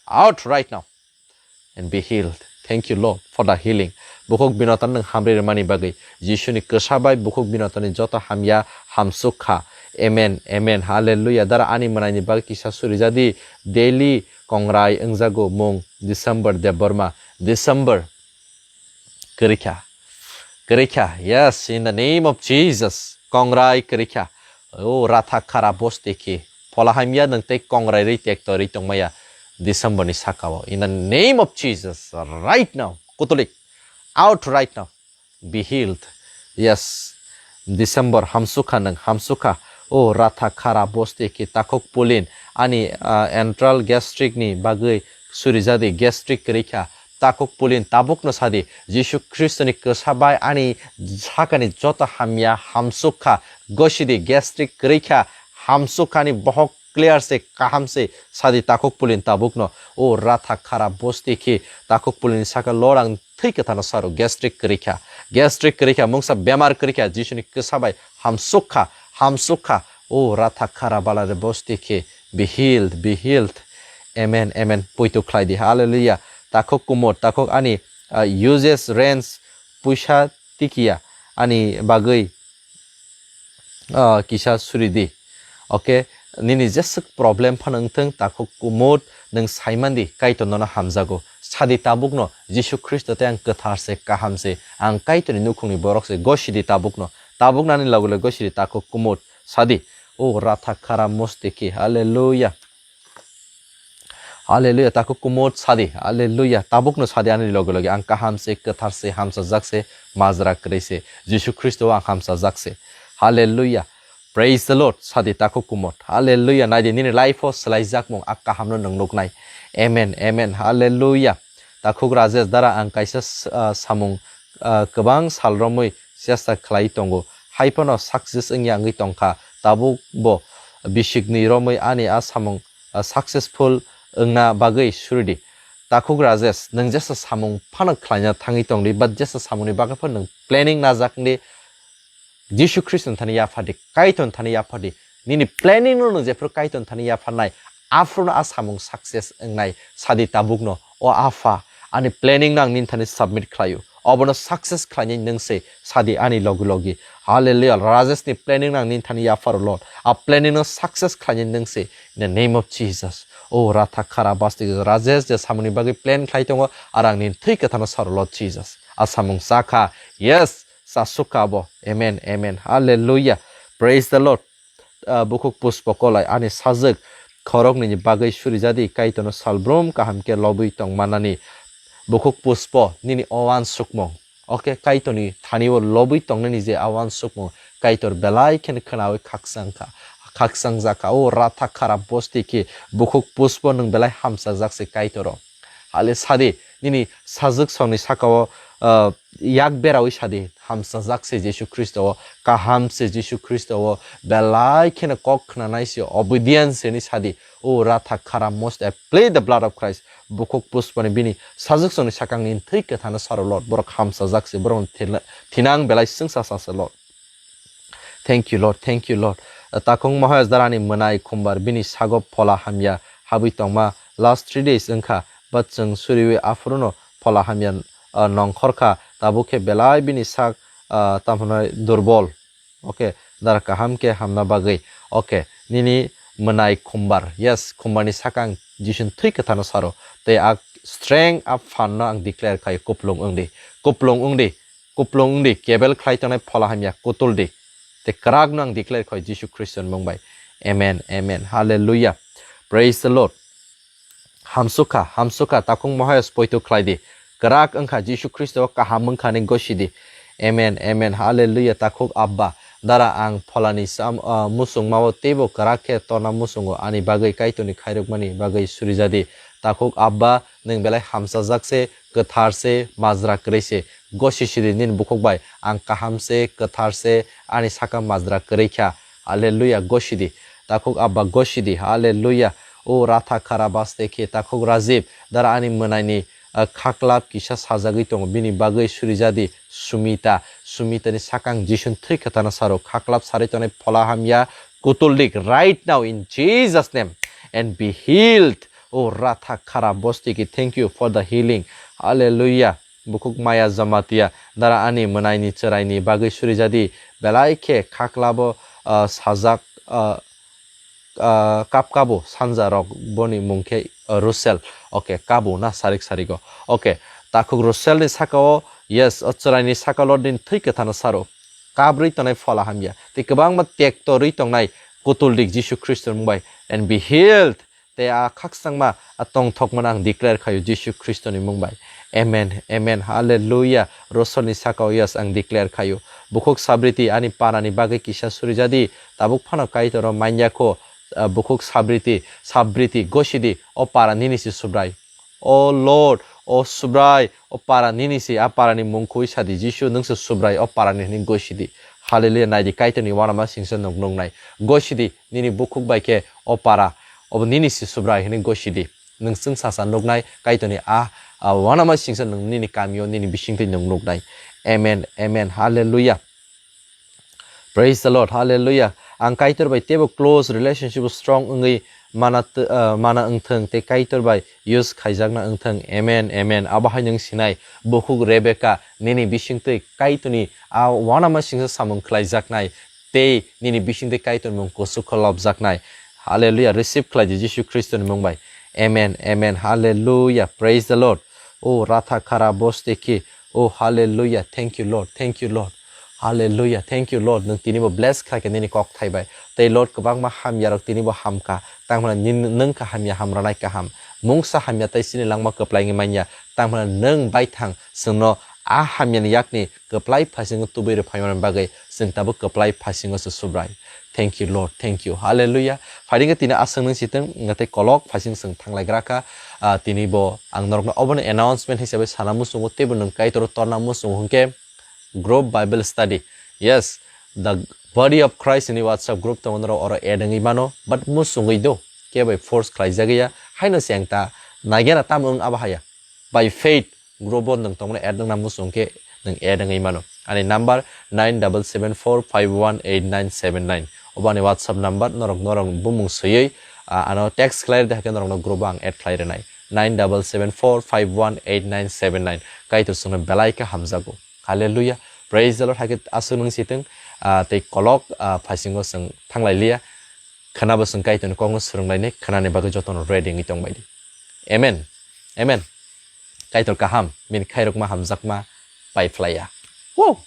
out right now and be healed. Thank you, Lord, for the healing. Bukhuk Binotani nwng hamri rwmani bagwi. Jisuni kwsa bai bukhuk Binotani joto hamya hamsukha. Amen, amen, hallelujah. Dara ani mwnaini bagwi kisa surijadi. Daily kongrai wngjago mung December Debbarma. December kwrwikha. Kwrwikha. Yes, in the name of Jesus. Kongrai kwrwikha. O Ratha Khara Bosti Khi. Phola hamya nwng tei kongrai rwi tekto rwi tongmaya December ni sakao. In the name of Jesus, right now, Kutulik, out right now, be healed. Yes, December hamsukha nwng, hamsukha. O Ratha Khara Bosti Khi, Takhuk Pulin, ani, ah, antral gastric ni bagwi surijadi, gastric kwrwikha. Takhuk Pulin, tabukno sadi, Jisu Khristoni kwsa bai ani sakani joto hamya hamsukha, gosidi, gastric kwrwikha, hamsukhani bohok clear se, kaham se, sadi Takhuk Pulin tabukno. O Ratha Khara Bosti Khi, Takhuk Pulin saka, Lord, ang thwi kwthano saro, gastric kwrwikha, gastric kwrwikha, mungsa bemar kwrwikha, Jisuni kwsa bai hamsukha, hamsukha. O Ratha Khara Balare Bosti Khi, be healed, be healed. Amen, amen. Poito khlai di. Hallelujah. Takhuk Kumot, takhuk ani, ah, uses range puisa tikiya ani bagwi, ah, kisa suri di. Okay, nini jeswk problem phano wngthung, Takhuk Kumot, nwng saimandi Kaitor nono hamjago. Sadi tabukno, Jisu Khristo tei ang kwthar se, kaham se, ang Kaitorni nukhungni borok se, gosidi tabukno. Tabukno ani loge loge gosidi Takhuk Kumot. Sadi, o Ratha Khara Bosti Khi, hallelujah. Hallelujah, Takhuk Kumot sadi, hallelujah, tabukno sadi ani loge loge, ang kaham se, kwthar se, hamsajak se, majra kwrwi se, Jisu Khristo o ang hamsajak se. Hallelujah, praise the Lord, sadi Takhuk Kumot, hallelujah, naidi nini life o swlaijakmung a kahamno nwng nuknai. Amen, amen, hallelujah. Takhuk Rajesh, dara ang kaisa s-, ah, samung, ah, kwbang sal romwi chesta khlai tongo, hai phano success wngya wngwi tongkha, tabuk bo bisikni romwi ani a samung, ah, successful wngna bagwi suri di. Takhuk Rajesh, nwng jesa samung phano khlaina thangwi tong di, but jesa samungni bagwi phano nwng planning najak wng di. Jisu Khristo ni thani yapha di, Kaitor ni thani yapha di. Nini planning no nwng jephru Kaitor ni thani yapharnai, aphuru no a samung success wngnai. Sadi tabuk no, "O Apha, ani planning no ang nini thani submit khlaio. Obono success khlainai nwng se," sadi ani logi logi. Hallelujah. Rajesh ni planning no ang nini thani yapharo, Lord. A planning no success khlainai nwng se. In the name of Jesus. O Ratha Khara Basti Rajesh je samungni bagwi plan khlai tongo, aro ang nini thwi kwthano saro, Lord Jesus. A samung chakha. Yes, chasukha abo. Amen, amen. Hallelujah. Praise the Lord. Ah, bukhuk Puspo Kolai, ani sajwk khoroknwini bagwi surijadi, Kaitorno salbrum kaham khe lobwi tongmanani. Bukhuk Puspo, nini o uansukmung. Oke, Kaitorni thani o lobwi tongnani je a uansukmung, Kaitor belai kheno khwnawi khaksang kha, khaksang jakha. O Ratha Khara Bosti khe bukhuk Puspo nwng belai hamsajak se Kaitoro. Hale sadi, nini sajwk songni sakao, ah, yak berawi sadi, hamsajak se Jisu Khristo o, kaham se Jisu Khristo o, belai kheno kok khnanai se, obedience se ni sadi. O Ratha Khara Most, I plead the blood of Christ. Bukhuk Pusponi bini sajwk songni sakangni thwi kwthano saro Lord, borok hamsajak se, borok thila-, thinang belai swngsa sa se Lord. Thank you, Lord. Thank you, Lord. Takhuk Mahoyas darani mwnai khumbar bini sago phola hamya habwi tongma last three days wngkha, but chwng suriwi aphuruno phola hamya, ah, nongkhor kha. Tabuk khe belai bini sak, ah, tamo hwnwi durbol. Okay, dara kaham khe hamna bagwi. Okay, nini mwnai khumbar. Yes, khumbarni saka ang Jisuni thwi kwthano saro. Tei a strength, a phanno ang declare khai, kuplung wngdi. Kuplung wngdi. Kuplung wngdi. Kebel khlai tongnai phola hamya kutuldi. Tei kwrakno ang declare khai Jisu Khristoni mung bai. Amen, amen. Hallelujah. Praise the Lord. Hamsukha, hamsukha, takhuk mohayos poito khlai di. Kwrak wngkha, Jisu Khristo kaham wngkha hwnwi gosi di. Amen, amen, hallelujah, takhuk Abba. Dara ang pholani sam-, ah, musungmao teibo kwrak khe torna musungo, ani bagwi Kaitorni khairokmani bagwi suri ja di. Takhuk Abba, nwng belai hamchajak se, kwthar se, majra kwrwi se. Gosi si di nini bukhuk bai, ang kaham se, kwthar se, ani saka majra kwrwi kha. Hallelujah, gosi di. Takhuk Abba gosi di. Hallelujah. O Ratha Khara baste khe takhuk Rajib, dara ani mwnaini, ah, khaklap kisa sajagwi tongo, bini bagwi suri ja di. Sumita, Sumitani saka ang Jisuni thwi kwthano saro, khaklap sarwi tongnai phola hamya kutuldik right now in Jesus name and be healed. O Ratha Khara bosti ki, thank you for the healing. Hallelujah. Bukhuk Maya Jamatia, dara ani mwnaini chwraini bagwi suri ja di, belai khe khaklabo, ah, sajak, ah, ah, kap kabo sanja rok, boni mung khe, ah, Russell. Okay, kabo na sarik sarigo. Okay, takhuk Russellni sakao, yes, o chwraini sakao Lordni thwi kwthano saro. Kabrwi tongnai phola hamya. Tei kwbangma tekto rwi tongnai kutuldik Jisu Khristoni mung bai and be healed. Tei a khakchangma, a tongthokmano ang declare khaio Jisu Khristoni mung bai. Amen, amen, hallelujah. Rosolni sakao yes ang declare khaio. Bukhuk Sabriti ani parani bagwi kisa suri ja di. Tabuk phano Kaitoro manya kho, ah, bukhuk Sabriti, Sabriti gosi di. O para nini si Subrai. O Lord, o Subrai, o para nini si, a parani mung khui sa di. Jisu, nwng se Subrai, o parani hwnwi gosi di. Hallelujah, nai di, Kaitorni uanama singsa nwng nuknai. Gosi di, nini bukhuk bai khe o para, obo nini si Subrai hwnwi gosi di. Nwng chwng sasa nuknai Kaitorni a, a uanama singsa nwng nini kamio, nini bisingtwi nwng nuknai. Amen, amen, hallelujah. Praise the Lord, hallelujah. Ang Kaitor bai teibo close relationship strong wngwi mana t-, ah, mana wngthwng tei Kaitor bai use khaijakna wngthwng. Amen, amen. Abo hai nwng sinai, bukhuk Rebecca, nini bisingtwi Kaitorni a uanama singsa samung khlaijaknai tei nini bisingtwi Kaitorni mung kuchuk khe lobjaknai. Hallelujah. Receive khlai di Jisu Khristoni mung bai. Amen, amen. Hallelujah. Praise the Lord. O Ratha Khara boste ki. O hallelujah. Thank you, Lord. Thank you, Lord. Hallelujah. Thank you, Lord. Nwng tinibo bless khlai khe nini kok thai bai. Tei Lord, kwbangma hamya rok tinibo hamkha. Tangmani nin-, nwng kha hamya hamranai kaham. Mungsa hamya tei sini langma kwplai wngwi manya. Tangmani nwng baithang chwngno a hamyani yakni kwplai phasingo tubui rw phaimani bagwi chwng tabuk kwplai phasingo se Subrai. Thank you, Lord. Thank you. Hallelujah. Phaidi khe tini aswk nwng sitwng, tei kolok phaising chwng thanglaigra kha. Ah, tini bo ang norokno obono announcement hisabai sana muchungo, teibo nwng Kaitor torna muchungo hwnkhe group Bible study. Yes, the Body of Christ ni WhatsApp group tongo, norok oro add wngwi mano, but muchungwi do, kebo force khlaijak ya, haino se ang ta naigena tamo wng abo haya. By faith, group o nwng tongmani add wngna muchung khe nwng add wngwi mano. Ani number nine double seven four five one eight nine seven nine. Obo ani WhatsApp number, norok, norok bumung swiwi, ah, ano text khlai rwdi, hakhe norokno group o ang add khlai rwnai. Nine double seven four five one eight nine seven nine. Kaitor chwngno belai khe hamjago. Hallelujah. Praise the Lord. Hakhe aswk nwng sitwng, ah, tei kolok, ah, phaisingo chwng thanglai liya. Khwnabo chwng Kaitorni kokno swrwnglainai, khwnani bagwi jotono ready wngwi tongbaidi. Amen. Amen. Kaitor kaham, bini khairokma hamjakma pai phlaiya. Woo!